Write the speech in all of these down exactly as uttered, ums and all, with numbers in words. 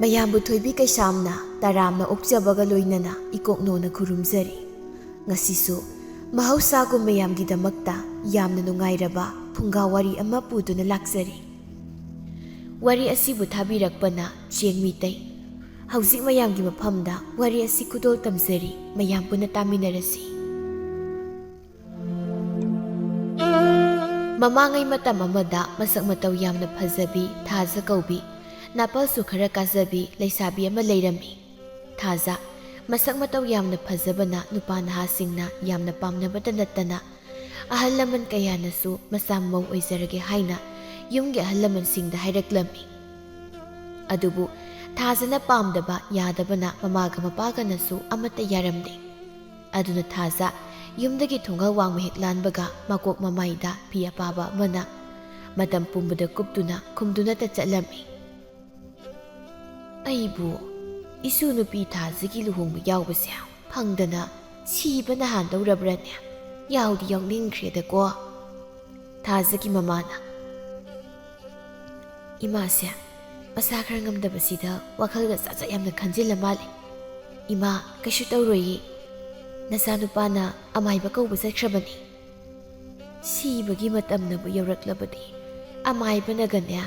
ꯑꯌꯥꯝꯕ ꯊꯣꯏꯕꯤ ꯀꯩꯁꯥꯝꯅ ꯇꯔꯥꯝꯅ ꯑꯣꯛꯆꯕꯒ ꯂꯣꯏꯅꯅ ꯏꯀꯣꯛꯅꯣꯅ ꯈꯨꯔꯨꯝꯖꯔꯤ꯫ ꯉꯁꯤꯁꯨ ꯃꯍꯧꯁꯥꯒꯨꯝ ꯃꯌꯥꯝꯒꯤꯗꯃꯛꯇ ꯌꯥꯝꯅ ꯅꯨꯡꯉꯥꯏꯔꯕ ꯐꯨꯡꯒꯥ ꯋꯥꯔꯤ ꯑꯃ ꯄꯨꯗꯨꯅ ꯂꯥꯛꯆꯔꯤ꯫ ꯋꯥꯔꯤ ꯑꯁꯤꯕꯨ ꯊꯥꯕꯤꯔꯛꯄꯅ ꯆꯦꯡ ꯃꯤꯇꯩ꯫ ꯍꯧꯖꯤꯛ ꯃꯌꯥꯝꯒꯤ ꯃꯐꯝꯗ ꯋꯥꯔꯤ ꯑꯁꯤ ꯈꯨꯗꯣꯜ ꯇꯝꯖꯔꯤ, ꯃꯌꯥꯝ ꯄꯨꯟꯅ ꯇꯥꯃꯤꯟꯅꯔꯁꯤ꯫ ꯃꯃꯥꯡꯉꯩ ꯃꯇꯝ ꯑꯃꯗ ꯃꯁꯛ ꯃꯇꯧ ꯌꯥꯝꯅ ꯐꯖꯕꯤ ꯊꯥꯖ ꯀꯧꯕꯤ, ꯅꯥꯄꯜꯁꯨ ꯈꯔ ꯀꯥꯖꯕꯤ ꯂꯩꯁꯥꯕꯤ ꯑꯃ ꯂꯩꯔꯝꯃꯤ꯫ ꯊꯥꯖ ꯃꯁꯛ ꯃꯇꯧ ꯌꯥꯝꯅ ꯐꯖꯕꯅ ꯅꯨꯄꯥ ꯅꯍꯥꯁꯤꯡꯅ ꯌꯥꯝꯅ ꯄꯥꯝꯅꯕꯇ ꯅꯠꯇꯅ, ꯑꯍꯜ ꯂꯃꯟ ꯀꯌꯥꯅꯁꯨ ꯃꯆꯥ ꯃꯧ ꯑꯣꯏꯖꯔꯒꯦ ꯍꯥꯏꯅ ꯌꯨꯝꯒꯤ ꯑꯍꯜ ꯂꯃꯟꯁꯤꯡꯗ ꯍꯥꯏꯔꯛꯂꯝꯃꯤ꯫ ꯑꯗꯨꯕꯨ ꯊꯥꯖꯅ ꯄꯥꯝꯗꯕ ꯌꯥꯗꯕꯅ ꯃꯃꯥꯒ ꯃꯄꯥꯒꯅꯁꯨ ꯑꯃꯠꯇ ꯌꯥꯔꯝꯗꯦ꯫ ꯑꯗꯨꯅ ꯊꯥꯖ ꯌꯨꯝꯗꯒꯤ ꯊꯣꯡꯒꯜ ꯋꯥꯡꯃ ꯍꯦꯛ ꯂꯥꯟꯕꯒ ꯃꯀꯣꯛ ꯃꯃꯥꯏꯗ ꯐꯤ ꯑꯄꯥꯕ ꯑꯃꯅ ꯃꯇꯝ ꯄꯨꯝꯕꯗ ꯀꯨꯞꯇꯨꯅ ꯈꯨꯝꯗꯨꯅꯇ ꯆꯠꯂꯝꯃꯤ꯫ "ꯑꯩꯕꯨ ꯏꯁꯨ ꯅꯨꯄꯤ ꯊꯥꯖꯒꯤ ꯂꯨꯍꯣꯡꯕ ꯌꯥꯎꯕꯁꯦ ꯐꯪꯗꯅ ꯁꯤꯕ ꯅꯍꯥꯟꯗꯧꯔꯕ꯭ꯔꯅꯦ? ꯌꯥꯎꯗꯤ ꯌꯥꯎꯅꯤꯡꯈ꯭ꯔꯦꯗꯀꯣ꯫" ꯊꯥꯖꯒꯤ ꯃꯃꯥꯅ, "ꯏꯃꯥꯁꯦ ꯃꯁꯥ ꯈꯔ ꯉꯝꯗꯕꯁꯤꯗ ꯋꯥꯈꯜꯒ ꯆꯥꯖꯠ ꯌꯥꯝꯅ ꯈꯟꯖꯤꯜꯂ ꯃꯥꯜꯂꯦ꯫ ꯏꯃꯥ, ꯀꯩꯁꯨ ꯇꯧꯔꯣꯏꯌꯦ꯫ ꯅꯆꯥꯅꯨꯄꯥꯅ ꯑꯃꯥꯏꯕ ꯀꯧꯕ ꯆꯠꯈ꯭ꯔꯕꯅꯤ꯫ ꯁꯤꯕꯒꯤ ꯃꯇꯝꯅꯕꯨ ꯌꯧꯔꯛꯂꯕꯗꯤ ꯑꯃꯥꯏꯕꯅꯒꯅꯦ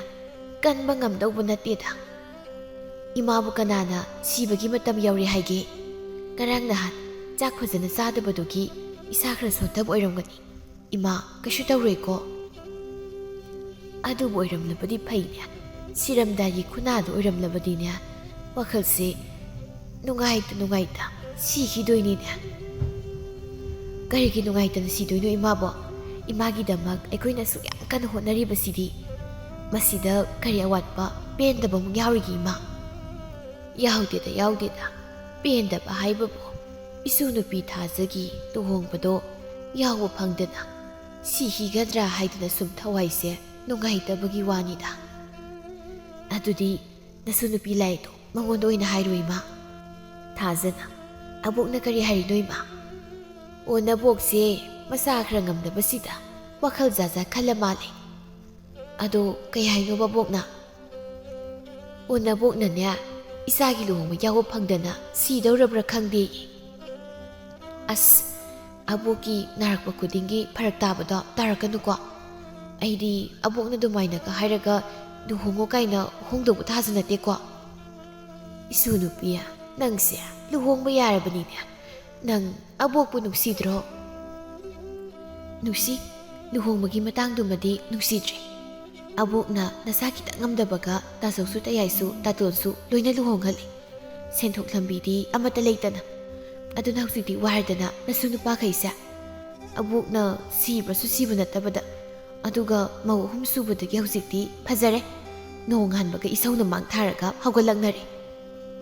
ꯀꯟꯕ ꯉꯝꯗꯧꯕ ꯅꯠꯇꯦꯗ꯫ ꯏꯃꯥꯕꯨ ꯀꯅꯥꯅ ꯁꯤꯕꯒꯤ ꯃꯇꯝ ꯌꯧꯔꯦ ꯍꯥꯏꯒꯦ? ꯉꯔꯥꯡ ꯅꯍꯥꯟ ꯆꯥꯛ ꯐꯖꯅ ꯆꯥꯗꯕꯗꯨꯒꯤ ꯏꯁꯥ ꯈꯔ ꯁꯣꯟꯊꯕ ꯑꯣꯏꯔꯝꯒꯅꯤ꯫ ꯏꯃꯥ, ꯀꯩꯁꯨ ꯇꯧꯔꯣꯏꯀꯣ?" "ꯑꯗꯨꯕꯨ ꯑꯣꯏꯔꯝꯂꯕꯗꯤ ꯐꯩꯅꯦ꯫ ꯁꯤꯔꯝꯗꯥꯏꯒꯤ ꯈꯨꯅꯥꯗꯨ ꯑꯣꯏꯔꯝꯂꯕꯗꯤꯅꯦ, ꯋꯥꯈꯜꯁꯦ ꯅꯨꯡꯉꯥꯏꯇ ꯅꯨꯡꯉꯥꯏꯇ ꯁꯤꯈꯤꯗꯣꯏꯅꯤꯅꯦ꯫" "ꯀꯔꯤꯒꯤ ꯅꯨꯡꯉꯥꯏꯇꯅ ꯁꯤꯗꯣꯏꯅꯣ ꯏꯃꯥꯕꯣ? ꯏꯃꯥꯒꯤꯗꯃꯛ ꯑꯩꯈꯣꯏꯅ ꯑꯁꯨꯛ ꯌꯥꯝ ꯀꯟꯅ ꯍꯣꯠꯅꯔꯤꯕꯁꯤꯗꯤ꯫ ꯃꯁꯤꯗ ꯀꯔꯤ ꯑꯋꯥꯠꯄ, ꯄꯦꯟꯗꯕ ꯑꯃꯨꯛ ꯌꯥꯎꯔꯤꯒꯦ ꯏꯃꯥ? ꯌꯥꯎꯗꯦꯗ, ꯌꯥꯎꯗꯦꯗ꯫ ꯄꯦꯟꯗꯕ ꯍꯥꯏꯕꯕꯨ ꯏꯁꯨ ꯅꯨꯄꯤ ꯊꯥꯖꯒꯤ ꯂꯨꯍꯣꯡꯕꯗꯣ ꯌꯥꯎꯕ ꯐꯪꯗꯅ ꯁꯤꯈꯤꯒꯗ꯭ꯔꯥ ꯍꯥꯏꯗꯅ ꯁꯨꯝ ꯊꯋꯥꯏꯁꯦ ꯅꯨꯡꯉꯥꯏꯇꯕꯒꯤ ꯋꯥꯅꯤꯗ꯫" "ꯑꯗꯨꯗꯤ ꯅꯁꯨ ꯅꯨꯄꯤ ꯂꯥꯛꯏꯗꯣ ꯃꯉꯣꯟꯗ ꯑꯣꯏꯅ ꯍꯥꯏꯔꯣ ꯏꯃꯥ꯫" ꯊꯥꯖꯅ, "ꯑꯕꯣꯛꯅ ꯀꯔꯤ ꯍꯥꯏꯔꯤꯅꯣ ꯏꯃꯥ?" "ꯑꯣ, ꯅꯕꯣꯛꯁꯦ ꯃꯁꯥ ꯈꯔ ꯉꯝꯗꯕꯁꯤꯗ ꯋꯥꯈꯜ ꯖꯥꯠ ꯖꯥꯠ ꯈꯜꯂ ꯃꯥꯜꯂꯦ꯫ ꯑꯗꯣ ꯀꯩ ꯍꯥꯏꯅꯣꯕ ꯑꯕꯣꯛꯅ?" ꯑꯣ, ꯅꯕꯣꯛꯅꯅꯦ, ꯏꯆꯥꯒꯤ ꯂꯨꯍꯣꯡꯕ ꯌꯥꯎꯕ ꯐꯪꯗꯅ ꯁꯤꯗꯧꯔꯕ꯭ꯔꯥ ꯈꯪꯗꯦ꯫ ꯑꯁ, ꯑꯕꯣꯛꯀꯤ ꯅꯥꯔꯛꯄ ꯈꯨꯗꯤꯡꯒꯤ ꯐꯔꯛ ꯇꯥꯕꯗꯣ ꯇꯥꯔꯛꯀꯅꯨꯀꯣ꯫ ꯑꯩꯗꯤ ꯑꯕꯣꯛꯅ ꯑꯗꯨꯃꯥꯏꯅꯒ ꯍꯥꯏꯔꯒ ꯂꯨꯍꯣꯡꯉꯣ ꯀꯥꯏꯅ ꯍꯣꯡꯗꯧꯕ ꯊꯥꯖ ꯅꯠꯇꯦꯀꯣ꯫ ꯏꯁꯨ ꯅꯨꯄꯤ, ꯅꯪꯁꯦ ꯂꯨꯍꯣꯡꯕ ꯌꯥꯔꯕꯅꯤꯅꯦ꯫ ꯅꯪ ꯑꯕꯣꯛꯄꯨ ꯅꯨꯡꯁꯤꯗ꯭ꯔꯣ? ꯅꯨꯡꯁꯤ, ꯂꯨꯍꯣꯡꯕꯒꯤ ꯃꯇꯥꯡꯗꯨꯃꯗꯤ ꯅꯨꯡꯁꯤꯗ꯭ꯔꯦ꯫ ꯑꯕꯣꯛꯅ ꯅꯁꯥ ꯈꯤꯇꯪ ꯉꯝꯗꯕꯒ ꯇꯥꯆꯧꯁꯨ ꯇꯌꯥꯏꯁꯨ ꯇꯥꯇꯣꯟꯁꯨ ꯂꯣꯏꯅ ꯂꯨꯍꯣꯡꯍꯜꯂꯦ꯫ ꯁꯦꯟꯊꯣꯛ ꯂꯝꯕꯤꯗꯤ ꯑꯃꯠꯇ ꯂꯩꯇꯅ꯫ ꯑꯗꯨꯅ ꯍꯧꯖꯤꯛꯇꯤ ꯋꯥꯔꯗꯅ ꯅꯁꯨ ꯅꯨꯄꯥꯈꯩꯁꯦ꯫ ꯑꯕꯣꯛꯅ ꯁꯤꯕꯁꯨ ꯁꯤꯕ ꯅꯠꯇꯕꯗ, ꯑꯗꯨꯒ ꯃꯧ ꯑꯍꯨꯝ ꯁꯨꯕꯗꯒꯤ ꯍꯧꯖꯤꯛꯇꯤ ꯐꯖꯔꯦ꯫ ꯅꯣꯡꯉꯥꯟꯕꯒ ꯏꯁꯧꯅ ꯃꯥꯡ ꯊꯥꯔꯒ ꯍꯧꯒꯠꯂꯛꯅꯔꯦ꯫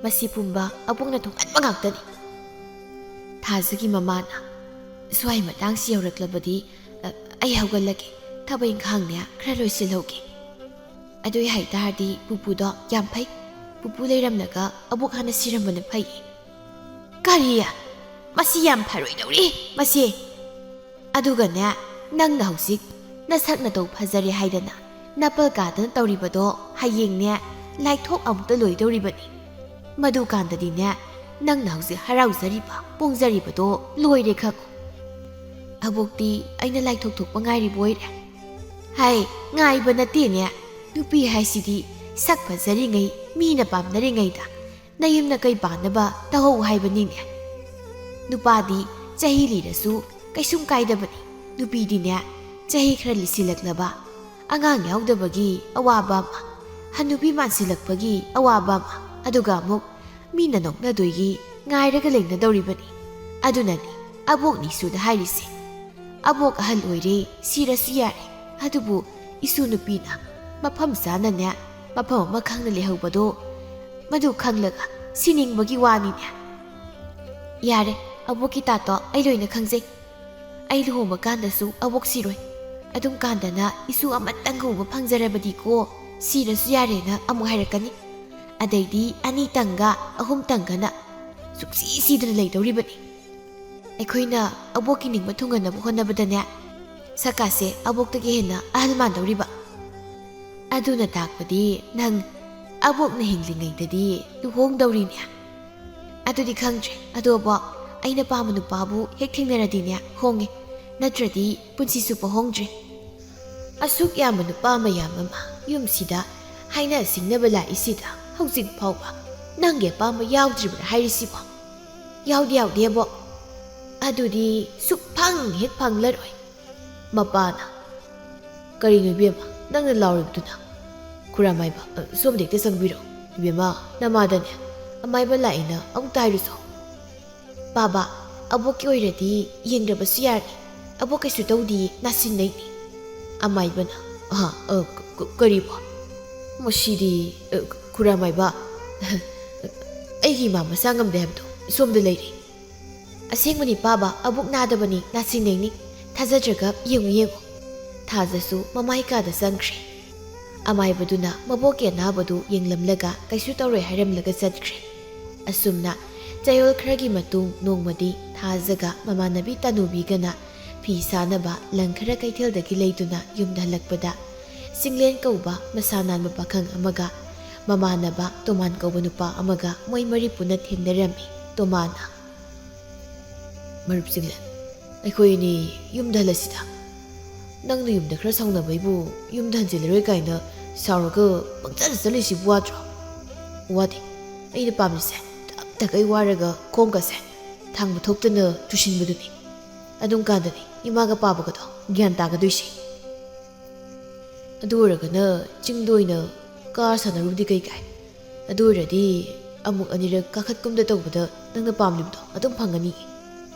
ꯃꯁꯤ ꯄꯨꯝꯕ ꯑꯕꯣꯛꯅ ꯊꯣꯛꯍꯟꯕ ꯉꯥꯛꯇꯅꯤ꯫ ꯊꯥꯖꯒꯤ ꯃꯃꯥꯅ, "ꯁ꯭ꯋꯥꯏ ꯃꯇꯥꯡꯁꯤ ꯌꯧꯔꯛꯂꯕꯗꯤ, ꯑ, ꯑꯩ ꯍꯧꯒꯠꯂꯒꯦ, ꯊꯕꯛ ꯏꯪꯈꯥꯡꯅꯦ ꯈꯔ ꯂꯣꯏꯁꯤꯜꯍꯧꯒꯦ꯫ ꯑꯗꯨꯏ ꯍꯥꯏꯇꯥꯔꯗꯤ ꯄꯨꯄꯨꯗꯣ ꯌꯥꯝ ꯐꯩ꯫ ꯄꯨꯄꯨ ꯂꯩꯔꯝꯂꯒ ꯑꯕꯣꯛ ꯍꯥꯟꯅ ꯁꯤꯔꯝꯕꯅ ꯐꯩ꯫" "ꯀꯔꯤ? ꯃꯁꯤ ꯌꯥꯝ ꯐꯔꯣꯏꯗꯧꯔꯤ, ꯃꯁꯤ꯫ ꯑꯗꯨꯒꯅꯦ, ꯅꯪꯅ ꯍꯧꯖꯤꯛ ꯅꯁꯛ ꯅꯇꯧ ꯐꯖꯔꯦ ꯍꯥꯏꯗꯅ ꯅꯥꯄꯜ ꯀꯥꯗꯅ ꯇꯧꯔꯤꯕꯗꯣ ꯍꯌꯦꯡꯅꯦ ꯂꯥꯏꯊꯣꯛ ꯑꯃꯨꯛꯇ ꯂꯣꯏꯗꯧꯔꯤꯕꯅꯤ꯫ ꯃꯗꯨꯀꯥꯟꯗꯗꯤꯅꯦ, ꯅꯪꯅ ꯍꯧꯖꯤꯛ ꯍꯔꯥꯎꯖꯔꯤꯕ, ꯄꯣꯡꯖꯔꯤꯕꯗꯣ ꯂꯣꯏꯔꯦ ꯈꯪꯉꯨ꯫ ꯑꯕꯣꯛꯇꯤ ꯑꯩꯅ ꯂꯥꯏꯊꯣꯛ ꯊꯣꯛꯄ ꯉꯥꯏꯔꯤꯕ ꯑꯣꯏꯔꯦ꯫" "ꯍꯥꯏ, ꯉꯥꯏꯕ ꯅꯠꯇꯦꯅꯦ꯫ ꯅꯨꯄꯤ ꯍꯥꯏꯁꯤꯗꯤ ꯁꯛ ꯐꯖꯔꯤꯉꯩ, ꯃꯤꯅ ꯄꯥꯝꯅꯔꯤꯉꯩꯗ ꯅꯌꯨꯝ ꯅꯀꯩ ꯄꯥꯟꯅꯕ ꯇꯧꯍꯧ ꯍꯥꯏꯕꯅꯤꯅꯦ꯫ ꯅꯨꯄꯥꯗꯤ ꯆꯍꯤ ꯂꯤꯔꯁꯨ ꯀꯩꯁꯨꯝ ꯀꯥꯏꯗꯕꯅꯤ꯫ ꯅꯨꯄꯤꯗꯤꯅꯦ, ꯆꯍꯤ ꯈꯔ ꯂꯤꯁꯤꯜꯂꯛꯂꯕ, ꯑꯉꯥꯡ ꯌꯥꯎꯗꯕꯒꯤ ꯑꯋꯥꯕ ꯑꯃ, ꯍꯅꯨꯕꯤ ꯃꯥꯟꯁꯤꯜꯂꯛꯄꯒꯤ ꯑꯋꯥꯕ ꯑꯃ, ꯑꯗꯨꯒ ꯑꯃꯨꯛ ꯃꯤꯅ ꯅꯣꯛꯅꯗꯣꯏꯒꯤ ꯉꯥꯏꯔꯒ ꯂꯩꯅꯗꯧꯔꯤꯕꯅꯤ꯫ ꯑꯗꯨꯅꯅꯤ ꯑꯕꯣꯛꯅꯤꯁꯨꯗ ꯍꯥꯏꯔꯤꯁꯦ꯫ ꯑꯕꯣꯛ ꯑꯍꯜ ꯑꯣꯏꯔꯦ, ꯁꯤꯔꯁꯨ ꯌꯥꯔꯦ꯫ ꯑꯗꯨꯕꯨ ꯏꯁꯨ ꯅꯨꯄꯤꯅ ꯃꯐꯝ ꯆꯥꯅꯅꯦ, ꯃꯐꯝ ꯑꯃ ꯈꯪꯅ ꯂꯩꯍꯧꯕꯗꯣ, ꯃꯗꯨ ꯈꯪꯂꯒ ꯁꯤꯅꯤꯡꯕꯒꯤ ꯋꯥꯅꯤꯅꯦ꯫" "ꯌꯥꯔꯦ, ꯑꯕꯣꯛꯀꯤ ꯇꯥꯇꯣ ꯑꯩ ꯂꯣꯏꯅ ꯈꯪꯖꯩ꯫ ꯑꯩ ꯂꯨꯍꯣꯡꯕ ꯀꯥꯟꯗꯁꯨ ꯑꯕꯣꯛ ꯁꯤꯔꯣꯏ꯫ ꯑꯗꯨꯝ ꯀꯥꯟꯗꯅ ꯏꯁꯨ ꯑꯃꯇꯪꯒ ꯎꯕ ꯐꯪꯖꯔꯕꯗꯤꯀꯣ, ꯁꯤꯔꯁꯨ ꯌꯥꯔꯦꯅ ꯑꯃꯨꯛ ꯍꯥꯏꯔꯛꯀꯅꯤ꯫ ꯑꯗꯩꯗꯤ ꯑꯅꯤꯇꯪꯒ ꯑꯍꯨꯝꯇꯪꯒꯅ ꯁꯨꯛꯁꯤ ꯁꯤꯗꯅ ꯂꯩꯗꯧꯔꯤꯕꯅꯤ꯫ ꯑꯩꯈꯣꯏꯅ ꯑꯕꯣꯛꯀꯤ ꯅꯤꯡꯕ ꯊꯨꯡꯍꯟꯅꯕ ꯍꯣꯠꯅꯕꯗꯅꯦ, ꯁꯛꯀꯥꯁꯦ ꯑꯕꯣꯛꯇꯒꯤ ꯍꯦꯟꯅ ꯑꯍꯜ ꯃꯥꯟꯗꯧꯔꯤꯕ꯫ ꯑꯗꯨꯅ ꯇꯥꯛꯄꯗꯤ ꯅꯪ ꯑꯕꯣꯛꯅ ꯍꯤꯡꯂꯤꯉꯩꯗꯗꯤ ꯂꯨꯍꯣꯡꯗꯧꯔꯤꯅꯦ꯫ ꯑꯗꯨꯗꯤ ꯈꯪꯗ꯭ꯔꯦ꯫ ꯑꯗꯣ ꯑꯕꯣꯛ, ꯑꯩꯅ ꯄꯥꯝꯕ ꯅꯨꯄꯥꯕꯨ ꯍꯦꯛ ꯊꯦꯡꯅꯔꯗꯤꯅꯦ ꯍꯣꯡꯉꯦ, ꯅꯠꯇ꯭ꯔꯗꯤ ꯄꯨꯟꯁꯤ ꯆꯨꯞꯄ ꯍꯣꯡꯗ꯭ꯔꯦ꯫ ꯑꯁꯨꯛ ꯌꯥꯝꯕ ꯅꯨꯄꯥ ꯃꯌꯥꯝ ꯑꯃ ꯌꯨꯝꯁꯤꯗ ꯍꯥꯏꯅ ꯁꯤꯡꯅꯕ ꯂꯥꯛꯏꯁꯤꯗ ꯍꯧꯖꯤꯛ ꯐꯥꯎꯕ ꯅꯪꯒꯤ ꯑꯄꯥꯝꯕ ꯌꯥꯎꯗ꯭ꯔꯤꯕ꯭ꯔꯥ ꯍꯥꯏꯔꯤꯁꯤꯕꯣ? ꯌꯥꯎꯗꯤ ꯌꯥꯎꯗꯦ ꯑꯕꯣꯛ꯫ ꯑꯗꯨꯗꯤ ꯁꯨꯛꯐꯪ ꯍꯦꯛ ꯐꯪꯂꯔꯣꯏ꯫ ꯃꯄꯥꯅ, "ꯀꯔꯤꯅꯣ ꯏꯕꯦꯝꯃ ꯅꯪꯅ ꯂꯥꯎꯔꯤꯕꯗꯨꯅ? ꯈꯨꯔꯥꯃꯥꯏꯕ, ꯑ, ꯁꯣꯝꯗ ꯍꯦꯛꯇ ꯆꯪꯕꯤꯔꯣ꯫ ꯏꯕꯦꯝꯃ, ꯅꯃꯥꯗꯅꯦ ꯑꯃꯥꯏꯕ ꯂꯥꯛꯑꯦꯅ ꯑꯃꯨꯛꯇ ꯍꯥꯏꯔꯨꯁꯣ꯫" "ꯄꯥꯕ, ꯑꯕꯣꯛꯀꯤ ꯑꯣꯏꯔꯗꯤ ꯌꯦꯡꯗ꯭ꯔꯕꯁꯨ ꯌꯥꯔꯅꯤ꯫ ꯑꯕꯣꯛ ꯀꯩꯁꯨ ꯇꯧꯗꯤꯌꯦ, ꯅꯥꯁꯤꯡꯅꯩꯅꯤ꯫" ꯑꯃꯥꯏꯕꯅ, "ꯑꯍ, ꯑ, ꯀ-, ꯀ-, ꯀꯔꯤꯕꯣ? ꯃꯁꯤꯗꯤ, ꯑ, ꯈꯨꯔꯥꯃꯥꯏꯕ, ꯑꯩꯒꯤ ꯏꯃꯥ ꯃꯁꯥ ꯉꯝꯗꯦ ꯍꯥꯏꯕꯗꯣ ꯁꯣꯝꯗ ꯂꯩꯔꯦ꯫ ꯑꯁꯦꯡꯕꯅꯤ ꯄꯥꯕ, ꯑꯕꯣꯛ ꯅꯥꯗꯕꯅꯤ, ꯅꯥꯁꯤꯡꯅꯩꯅꯤ꯫ ꯊꯥꯖꯗ꯭ꯔꯒ ꯌꯦꯡꯉꯨ, ꯌꯦꯡꯉꯨ꯫" ꯊꯥꯖꯁꯨ ꯃꯃꯥꯏ ꯀꯥꯗ ꯆꯪꯈ꯭ꯔꯦ꯫ ꯑꯃꯥꯏꯕꯗꯨꯅ ꯃꯕꯣꯛꯀꯤ ꯑꯅꯥꯕꯗꯨ ꯌꯦꯡꯂꯝꯂꯒ ꯀꯩꯁꯨ ꯇꯧꯔꯣꯏ ꯍꯥꯏꯔꯝꯂꯒ ꯆꯠꯈ꯭ꯔꯦ꯫ ꯑꯁꯨꯝꯅ ꯆꯌꯣꯜ ꯈꯔꯒꯤ ꯃꯇꯨꯡ ꯅꯣꯡꯃꯗꯤ ꯊꯥꯖꯒ ꯃꯃꯥꯟꯅꯕꯤ ꯇꯥꯅꯨꯕꯤꯒꯅ ꯐꯤ ꯁꯥꯅꯕ ꯂꯪ ꯈꯔ ꯀꯩꯊꯦꯜꯗꯒꯤ ꯂꯩꯗꯨꯅ ꯌꯨꯝꯗ ꯍꯜꯂꯛꯄꯗ, ꯆꯤꯡꯂꯦꯟ ꯀꯧꯕ ꯃꯁꯥ ꯅꯥꯟꯕ ꯄꯥꯈꯪ ꯑꯃꯒ ꯃꯃꯥꯟꯅꯕ ꯇꯣꯃꯥꯟ ꯀꯧꯕ ꯅꯨꯄꯥ ꯑꯃꯒ ꯃꯣꯏ ꯃꯔꯤ ꯄꯨꯟꯅ ꯊꯦꯡꯅꯔꯝꯃꯤ꯫ ꯇꯣꯃꯥꯟꯅ, "ꯃꯔꯨꯞ ꯆꯤꯡꯂꯦꯟ, ꯑꯩꯈꯣꯏ ꯑꯅꯤ ꯌꯨꯝꯗ ꯍꯜꯂꯁꯤꯗ꯫ ꯅꯪꯅ ꯌꯨꯝꯗ ꯈꯔ ꯁꯥꯎꯅꯕꯩꯕꯨ ꯌꯨꯝꯗ ꯍꯟꯖꯤꯜꯂꯔꯣꯏ ꯀꯥꯏꯅ ꯁꯥꯎꯔꯒ ꯄꯪꯆꯠꯇ ꯆꯠꯂꯤꯁꯤꯕꯨ ꯋꯥꯗ꯭ꯔꯣ?" "ꯋꯥꯗꯦ꯫ ꯑꯩꯅ ꯄꯥꯝꯃꯤꯁꯦ ꯇꯞ ꯇꯈꯩ ꯋꯥꯔꯒ ꯈꯣꯡꯒꯁꯦ ꯊꯥꯡꯕ ꯊꯣꯛꯇꯅ ꯇꯨꯁꯤꯟꯕꯗꯨꯅꯤ꯫ ꯑꯗꯨꯝ ꯀꯥꯟꯗꯅꯤ ꯏꯃꯥꯒ ꯄꯥꯕꯒꯗꯣ ꯒ꯭ꯌꯥꯟ ꯇꯥꯒꯗꯣꯏꯁꯦ꯫ ꯑꯗꯨ ꯑꯣꯏꯔꯒꯅ ꯆꯤꯡꯗ ꯑꯣꯏꯅ ꯀꯥꯔ ꯁꯥꯟꯅꯔꯨꯕꯗꯤ ꯀꯩ ꯀꯥꯏ? ꯑꯗꯨ ꯑꯣꯏꯔꯗꯤ ꯑꯃꯨꯛ ꯑꯅꯤꯔꯛ ꯀꯥꯈꯠ ꯀꯨꯝꯗ ꯇꯧꯕꯗ ꯅꯪꯅ ꯄꯥꯝꯂꯤꯕꯗꯣ ꯑꯗꯨꯝ ꯐꯪꯒꯅꯤ꯫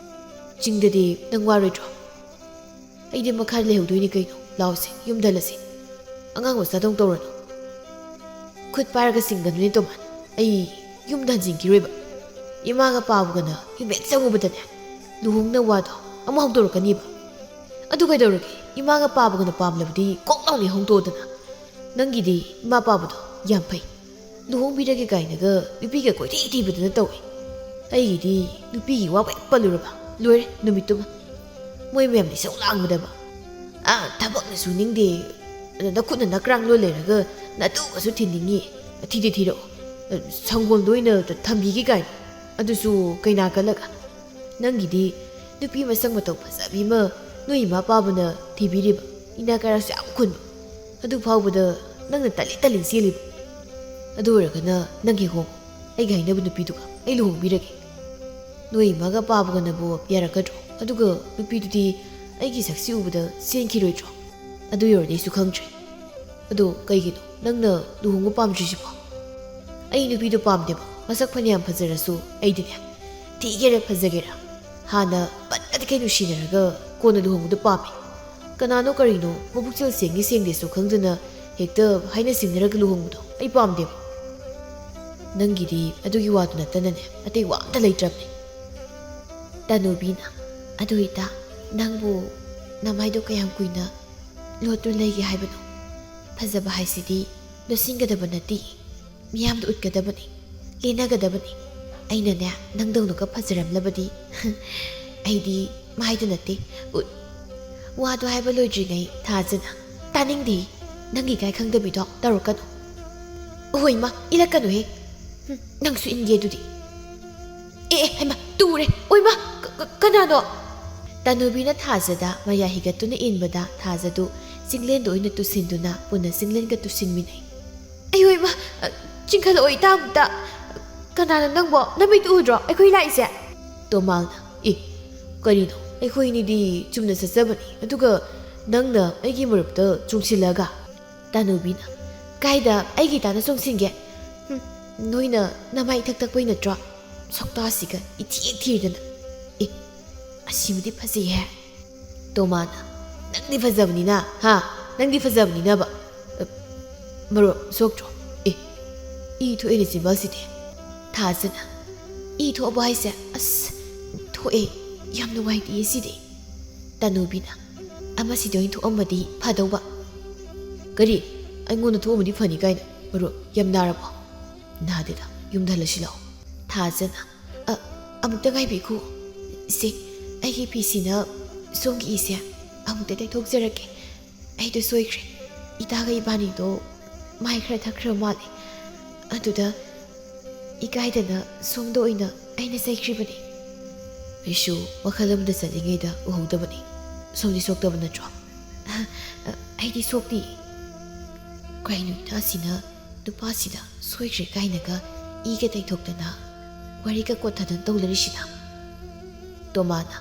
ꯆꯤꯡꯗꯗꯤ ꯅꯪ ꯋꯥꯔꯣꯏꯗ꯭ꯔꯣ?" "ꯑꯩꯗꯤ ꯃꯈꯥꯗ ꯂꯩꯍꯧꯗꯣꯏꯅꯤ ꯀꯩꯅꯣ꯫ ꯂꯥꯎꯁꯦ, ꯌꯨꯝꯗ ꯍꯜꯂꯁꯤ꯫ ꯑꯉꯥꯡ ꯃꯆꯥꯗꯧ ꯇꯧꯔꯅꯨ꯫" "ꯈꯨꯠ ꯄꯥꯏꯔꯒ ꯆꯤꯡꯒꯅꯨꯅꯦ ꯇꯣꯃꯥꯟ꯫ ꯑꯩ ꯌꯨꯝꯗ ꯍꯟꯖꯤꯟꯈꯤꯔꯣꯏꯕ꯫ ꯏꯃꯥꯒ ꯄꯥꯕꯒꯅ ꯌꯨꯝ ꯍꯦꯛ ꯆꯪꯉꯨꯕꯗꯅꯦ ꯂꯨꯍꯣꯡꯅ ꯋꯥꯗꯣ ꯑꯃꯨꯛ ꯍꯧꯗꯣꯔꯛꯀꯅꯤꯕ꯫ ꯑꯗꯨ ꯀꯩꯗꯧꯔꯒꯦ? ꯏꯃꯥꯒ ꯄꯥꯕꯒꯅ ꯄꯥꯝꯂꯕꯗꯤ ꯀꯣꯛ ꯂꯥꯎꯅ ꯍꯣꯡꯗꯣꯛꯑꯣꯗꯅ꯫ ꯅꯪꯒꯤꯗꯤ ꯏꯃꯥ ꯄꯥꯕꯗꯣ ꯌꯥꯝ ꯐꯩ꯫ ꯂꯨꯍꯣꯡꯕꯤꯔꯒꯦ ꯀꯥꯏꯅꯒ ꯅꯨꯄꯤꯒ ꯀꯣꯏꯊꯤ ꯊꯤꯕꯗꯅ ꯇꯧꯏ꯫ ꯑꯩꯒꯤꯗꯤ ꯅꯨꯄꯤꯒꯤ ꯋꯥꯕꯨ ꯍꯦꯛ ꯄꯜꯂꯨꯔꯕ ꯂꯣꯏꯔꯦ ꯅꯨꯃꯤꯠꯇꯨꯃ꯫ ꯃꯣꯏ ꯃꯌꯥꯝꯅ ꯏꯁꯧ ꯂꯥꯡꯕꯗꯕ꯫ ꯑꯥ, ꯊꯕꯛꯅ ꯁꯨꯅꯤꯡꯗꯦ, ꯅꯈꯨꯠꯅ ꯅꯀ꯭ꯔꯥꯡ ꯂꯣꯏ ꯂꯩꯔꯒ ꯅꯇꯨꯒꯁꯨ ꯊꯤꯟꯅꯤꯡꯉꯤ꯫ ꯊꯤꯗꯤ ꯊꯤꯔꯛꯑꯣ꯫ ꯁꯪꯒꯣꯝꯗ ꯑꯣꯏꯅ ꯊꯝꯕꯤꯒꯦ ꯀꯥꯏꯅ꯫ ꯑꯗꯨꯁꯨ ꯀꯩꯅꯥ ꯀꯜꯂꯒ꯫ ꯅꯪꯒꯤꯗꯤ ꯅꯨꯄꯤ ꯃꯁꯛ ꯃꯇꯧ ꯐꯖꯕꯤ ꯑꯃ ꯅꯣꯏ ꯏꯃꯥ ꯄꯥꯕꯅ ꯊꯤꯕꯤꯔꯤꯕ, ꯏꯅꯥ ꯀꯩꯔꯥꯁꯨ ꯌꯥꯝ ꯈꯨꯟꯕ꯫ ꯑꯗꯨ ꯐꯥꯎꯕꯗ ꯅꯪꯅ ꯇꯜꯂꯤ ꯇꯜꯂꯤ ꯆꯦꯜꯂꯤꯕ꯫ ꯑꯗꯨ ꯑꯣꯏꯔꯒꯅ ꯅꯪꯒꯤ ꯍꯣꯡꯉꯣ, ꯑꯩꯒ ꯍꯥꯏꯅꯕ ꯅꯨꯄꯤꯗꯨꯒ ꯑꯩ ꯂꯨꯍꯣꯡꯕꯤꯔꯒꯦ꯫ ꯅꯣꯏ ꯏꯃꯥꯒ ꯄꯥꯕꯒꯅꯕꯨ ꯌꯥꯔꯛꯀꯗ꯭ꯔꯣ? ꯑꯗꯨꯒ ꯅꯨꯄꯤꯗꯨꯗꯤ ꯑꯩꯒꯤ ꯁꯛꯁꯤ ꯎꯕꯗ ꯆꯦꯟꯈꯤꯔꯣꯏꯗ꯭ꯔꯣ? ꯑꯗꯨ ꯌꯧꯔꯗꯤ ꯑꯩꯁꯨ ꯈꯪꯗ꯭ꯔꯦ꯫ ꯑꯗꯣ ꯀꯩꯒꯤꯅꯣ ꯅꯪꯅ ꯂꯨꯍꯣꯡꯕ ꯄꯥꯝꯗ꯭ꯔꯤꯁꯤꯕꯣ? ꯑꯩ ꯅꯨꯄꯤꯗꯣ ꯄꯥꯝꯗꯦꯕ꯫ ꯃꯁꯛ ꯐꯅꯌꯥꯝ ꯐꯖꯔꯁꯨ ꯑꯩꯗꯤꯅꯦ, ꯊꯤꯒꯦꯔꯥ ꯐꯖꯒꯦꯔꯥ, ꯍꯥꯟꯅ ꯄꯠ ꯄꯠ ꯀꯩ ꯅꯨꯡꯁꯤꯅꯔꯒ ꯀꯣꯟꯅ ꯂꯨꯍꯣꯡꯕꯗꯣ ꯄꯥꯝꯃꯦ꯫ ꯀꯅꯥꯅꯣ ꯀꯔꯤꯅꯣ ꯃꯕꯨꯛꯆꯦꯜ ꯁꯦꯡꯉꯤ ꯁꯦꯡꯗꯦꯁꯨ ꯈꯪꯗꯅ ꯍꯦꯛꯇ ꯍꯥꯏꯅ ꯁꯤꯡꯅꯔꯒ ꯂꯨꯍꯣꯡꯕꯗꯣ ꯑꯩ ꯄꯥꯝꯗꯦꯕ꯫ ꯅꯪꯒꯤꯗꯤ ꯑꯗꯨꯒꯤ ꯋꯥꯗꯨ ꯅꯠꯇꯅꯅꯦ ꯑꯇꯩ ꯋꯥ ꯑꯝꯇ ꯂꯩꯇ꯭ꯔꯕꯅꯦ꯫ ꯇꯅꯨꯕꯤꯅ, "ꯑꯗꯨ ꯏꯇꯥ, ꯅꯪꯕꯨ ꯅꯃꯥꯏꯗꯣ ꯀꯌꯥꯝ ꯀꯨꯏꯅ ꯂꯣꯠꯇꯨꯅ ꯂꯩꯒꯦ ꯍꯥꯏꯕꯅꯣ? ꯐꯖꯕ ꯍꯥꯏꯁꯤꯗꯤ ꯂꯣꯠꯁꯤꯟꯒꯗꯕ ꯅꯠꯇꯦ, ꯃꯤꯌꯥꯝꯗ ꯎꯠꯀꯗꯕꯅꯤ, ꯂꯦꯟꯅꯒꯗꯕꯅꯤ꯫ ꯑꯩꯅꯅꯦ ꯅꯪꯗꯧꯅꯒ ꯐꯖꯔꯝꯂꯕꯗꯤ ꯑꯩꯗꯤ ꯃꯥꯏꯗ ꯅꯠꯇꯦ, ꯎꯠ-" ꯋꯥꯗꯣ ꯍꯥꯏꯕ ꯂꯣꯏꯗ꯭ꯔꯤꯉꯩ ꯊꯥꯖꯅ, "ꯇꯥꯅꯤꯡꯗꯦ, ꯅꯪꯒꯤ ꯀꯥꯏ ꯈꯪꯗꯕꯤꯗꯣ ꯇꯧꯔꯛꯀꯅꯨ꯫ ꯍꯣꯏ ꯃꯥ, ꯏꯜꯂꯛꯀꯅꯨꯍꯦ꯫ ꯍꯨꯝ, ꯅꯪꯁꯨ ꯏꯟꯒꯦ ꯑꯗꯨꯗꯤ꯫ ꯑꯦ ꯑꯦ, ꯍꯩꯃꯥ, ꯇꯨꯔꯦ꯫ ꯑꯣꯏꯃꯥ, ꯀ-, ꯀ-, ꯀꯅꯥꯅꯣ?" ꯇꯅꯨꯕꯤꯅ ꯊꯥꯖꯗ ꯃꯌꯥ ꯍꯤꯒꯠꯇꯨꯅ ꯏꯟꯕꯗ ꯊꯥꯖꯗꯨ ꯆꯤꯡꯂꯦꯟꯗ ꯑꯣꯏꯅ ꯇꯨꯁꯤꯟꯗꯨꯅ ꯄꯨꯟꯅ ꯆꯤꯡꯂꯦꯟꯒ ꯇꯨꯁꯤꯟꯃꯤꯟꯅꯩ꯫ "ꯑꯌꯣ ꯏꯃꯥ, ꯑ, ꯆꯤꯡꯈꯠꯂꯛꯑꯣ ꯏꯇꯥ ꯑꯝꯇ꯫ ꯀꯅꯥꯅꯣ ꯅꯪꯕꯣ? ꯅꯃꯤꯠꯇꯨ ꯎꯗ꯭ꯔꯣ ꯑꯩꯈꯣꯏ ꯂꯥꯛꯏꯁꯦ?" ꯇꯣꯃꯥꯜꯅ, "ꯑꯦ, ꯀꯔꯤꯅꯣ? ꯑꯩꯈꯣꯏ ꯑꯅꯤꯗꯤ ꯆꯨꯝꯅ ꯆꯠꯆꯕꯅꯤ, ꯑꯗꯨꯒ ꯅꯪꯅ ꯑꯩꯒꯤ ꯃꯔꯨꯞꯇ ꯆꯨꯡꯁꯤꯜꯂꯒ?" ꯇꯥꯅꯨꯕꯤꯅ, "ꯀꯥꯏꯗ ꯑꯩꯒꯤ ꯏꯇꯥꯅ ꯆꯣꯡꯁꯤꯟꯒꯦ? ꯍꯨꯝ, ꯅꯣꯏꯅ ꯅꯃꯥꯏ ꯏꯊꯛ ꯇꯛꯄꯩ ꯅꯠꯇ꯭ꯔꯣ? ꯁꯛꯇꯥꯁꯤꯒ ꯏꯊꯤ ꯏꯊꯤꯔꯗꯅ꯫ ꯑꯦ, ꯑꯁꯤꯃꯗꯤ ꯐꯖꯩꯍꯦ꯫" ꯇꯣꯃꯥꯅ, "ꯅꯪꯗꯤ ꯐꯖꯕꯅꯤꯅ, ꯍꯥ? ꯅꯪꯗꯤ ꯐꯖꯕꯅꯤꯅꯕ꯫ ꯑ, ꯃꯔꯨꯞ ꯁꯣꯛꯇ꯭ꯔꯣ? ꯑꯦ, ꯏ ꯊꯣꯛꯏꯅꯦ ꯆꯤꯝꯕꯥꯜꯁꯤꯗꯤ꯫" ꯊꯥꯖꯅ, "ꯏ ꯊꯣꯛꯑꯕ ꯍꯥꯏꯁꯦ? ꯑꯁ, ꯊꯣꯛꯑꯦ꯫ ꯌꯥꯝ ꯅꯨꯡꯉꯥꯏꯇꯦ ꯁꯤꯗꯤ꯫" ꯇꯅꯨꯕꯤꯅ, "ꯑꯃꯁꯤꯗ ꯑꯣꯏꯅ ꯊꯣꯛꯑꯝꯃꯗꯤ ꯐꯗꯧꯕ꯫" "ꯀꯔꯤ? ꯑꯩꯉꯣꯟꯗ ꯊꯣꯛꯑꯝꯃꯗꯤ ꯐꯅꯤ ꯀꯥꯏꯅ? ꯃꯔꯨꯞ, ꯌꯥꯝ ꯅꯥꯔꯕꯣ?" "ꯅꯥꯗꯦꯗ, ꯌꯨꯝꯗ ꯍꯜꯂꯁꯤ ꯂꯥꯛꯑꯣ꯫" ꯊꯥꯖꯅ, "ꯑ, ꯑꯃꯨꯛꯇ ꯉꯥꯏꯕꯤꯈꯣ꯫ ꯁꯦ, ꯑꯩꯒꯤ ꯐꯤꯁꯤꯅ ꯁꯣꯝꯒꯤ ꯏꯁꯦ ꯑꯃꯨꯛꯇ ꯇꯩꯊꯣꯛꯆꯔꯛꯀꯦ꯫ ꯑꯩꯗꯣ ꯁꯣꯏꯈ꯭ꯔꯦ꯫ ꯏꯇꯥꯒ ꯏꯕꯥꯅꯤꯗꯣ ꯃꯥꯏ ꯈꯔ ꯊꯛꯈ꯭ꯔ ꯃꯥꯜꯂꯦ꯫ ꯑꯗꯨꯗ ꯏꯀꯥꯏꯗꯅ ꯁꯣꯝꯗ ꯑꯣꯏꯅ ꯑꯩꯅ ꯆꯩꯈ꯭ꯔꯤꯕꯅꯤ꯫ ꯑꯩꯁꯨ ꯋꯥꯈꯜ ꯑꯃꯗ ꯆꯠꯂꯤꯉꯩꯗ ꯎꯍꯧꯗꯕꯅꯤ꯫ ꯁꯣꯝꯗꯤ ꯁꯣꯛꯇꯕ ꯅꯠꯇ꯭ꯔꯣ? ꯑꯩꯗꯤ ꯁꯣꯛꯇꯦ꯫ ꯀꯩꯅꯣ ꯏꯇꯥꯁꯤꯅ ꯅꯨꯄꯥꯁꯤꯗ ꯁꯣꯏꯈ꯭ꯔꯦ ꯀꯥꯏꯅꯒ ꯏꯒ ꯇꯩꯊꯣꯛꯇꯅ ꯋꯥꯔꯤꯒ ꯀꯣꯠꯊꯗꯅ ꯇꯧꯅꯔꯤꯁꯤꯅ? ꯇꯣꯃꯥꯅ,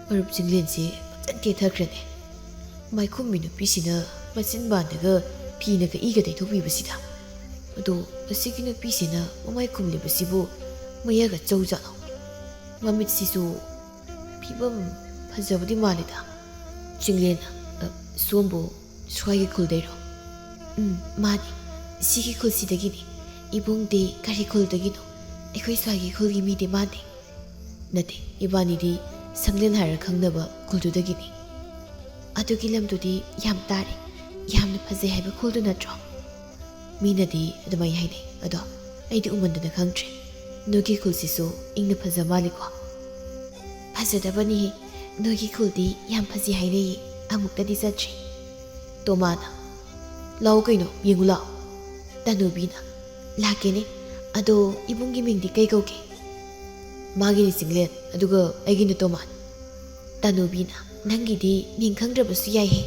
"ꯃꯔꯨꯞ ꯆꯤꯡꯂꯦꯟꯁꯦ ꯐꯖꯅ ꯀꯦꯊꯈ꯭ꯔꯦꯅꯦ꯫ ꯃꯥꯏꯈꯨꯝꯕꯤ ꯅꯨꯄꯤꯁꯤꯅ ꯃꯆꯤꯟꯕꯥꯟꯗꯒ ꯐꯤꯅꯒ ꯏꯒ ꯇꯩꯊꯣꯛꯄꯤꯕꯁꯤꯗ꯫ ꯑꯗꯣ ꯃꯁꯤꯒꯤ ꯅꯨꯄꯤꯁꯤꯅ ꯃꯃꯥꯏ ꯈꯨꯝꯂꯤꯕꯁꯤꯕꯨ ꯃꯌꯥꯒ ꯆꯧꯖꯥꯠꯂꯣ? ꯃꯃꯤꯠꯁꯤꯁꯨ ꯐꯤꯕꯝ ꯐꯖꯕꯗꯤ ꯃꯥꯜꯂꯤꯗ꯫" ꯆꯤꯡꯂꯦꯟꯅ, "ꯑ, ꯁꯣꯝꯕꯨ ꯁ꯭ꯋꯥꯏꯒꯤ ꯈꯨꯜꯗꯩꯔꯣ?" "ꯎꯝ, ꯃꯥꯅꯤ꯫ ꯁꯤꯒꯤ ꯈꯨꯜꯁꯤꯗꯒꯤꯅꯤ꯫ ꯏꯕꯨꯡꯗꯤ ꯀꯔꯤ ꯈꯨꯜꯗꯒꯤꯅꯣ? ꯑꯩꯈꯣꯏ ꯁ꯭ꯋꯥꯏꯒꯤ ꯈꯨꯜꯒꯤ ꯃꯤꯗꯤ ꯃꯥꯟꯗꯦ꯫" "ꯅꯠꯇꯦ, ꯏꯕꯥꯅꯤꯗꯤ ꯁꯪꯂꯦꯟ ꯍꯥꯏꯔ ꯈꯪꯅꯕ ꯈꯨꯜꯗꯨꯗꯒꯤꯅꯤ꯫" "ꯑꯗꯨꯒꯤ ꯂꯝꯗꯨꯗꯤ ꯌꯥꯝ ꯇꯥꯔꯦ, ꯌꯥꯝꯅ ꯐꯖꯩ ꯍꯥꯏꯕ ꯈꯨꯜꯗꯨ ꯅꯠꯇ꯭ꯔꯣ?" "ꯃꯤꯅꯗꯤ ꯑꯗꯨꯃꯥꯏ ꯍꯥꯏꯅꯩ, ꯑꯗꯣ ꯑꯩꯗꯤ ꯎꯃꯟꯗꯅ ꯈꯪꯗ꯭ꯔꯦ꯫ ꯅꯣꯏꯒꯤ ꯈꯨꯜꯁꯤꯁꯨ ꯏꯪꯅ ꯐꯖ ꯃꯥꯜꯂꯤꯀꯣ?" "ꯐꯖꯗꯕꯅꯤꯍꯦ, ꯅꯣꯏꯒꯤ ꯈꯨꯜꯗꯤ ꯌꯥꯝ ꯐꯖꯩ ꯍꯥꯏꯅꯩꯌꯦ, ꯑꯃꯨꯛꯇꯗꯤ ꯆꯠꯇ꯭ꯔꯤ꯫" ꯇꯣꯃꯥꯅ, "ꯂꯥꯛꯑꯣ ꯀꯩꯅꯣ, ꯌꯦꯡꯉꯨ ꯂꯥꯛꯑꯣ꯫" ꯇꯅꯨꯕꯤꯅ, "ꯂꯥꯛꯀꯦꯅꯦ, ꯑꯗꯣ ꯏꯕꯨꯡꯒꯤ ꯃꯤꯡꯗꯤ ꯀꯩ ꯀꯧꯒꯦ?" "ꯃꯥꯒꯤꯅꯤ ꯆꯤꯡꯂꯦꯟ, ꯑꯗꯨꯒ ꯑꯩꯒꯤꯅ ꯇꯣꯃꯥꯟ꯫" ꯇꯅꯨꯕꯤꯅ, "ꯅꯪꯒꯤꯗꯤ ꯃꯤꯡ ꯈꯪꯗ꯭ꯔꯕꯁꯨ ꯌꯥꯏꯍꯦ꯫"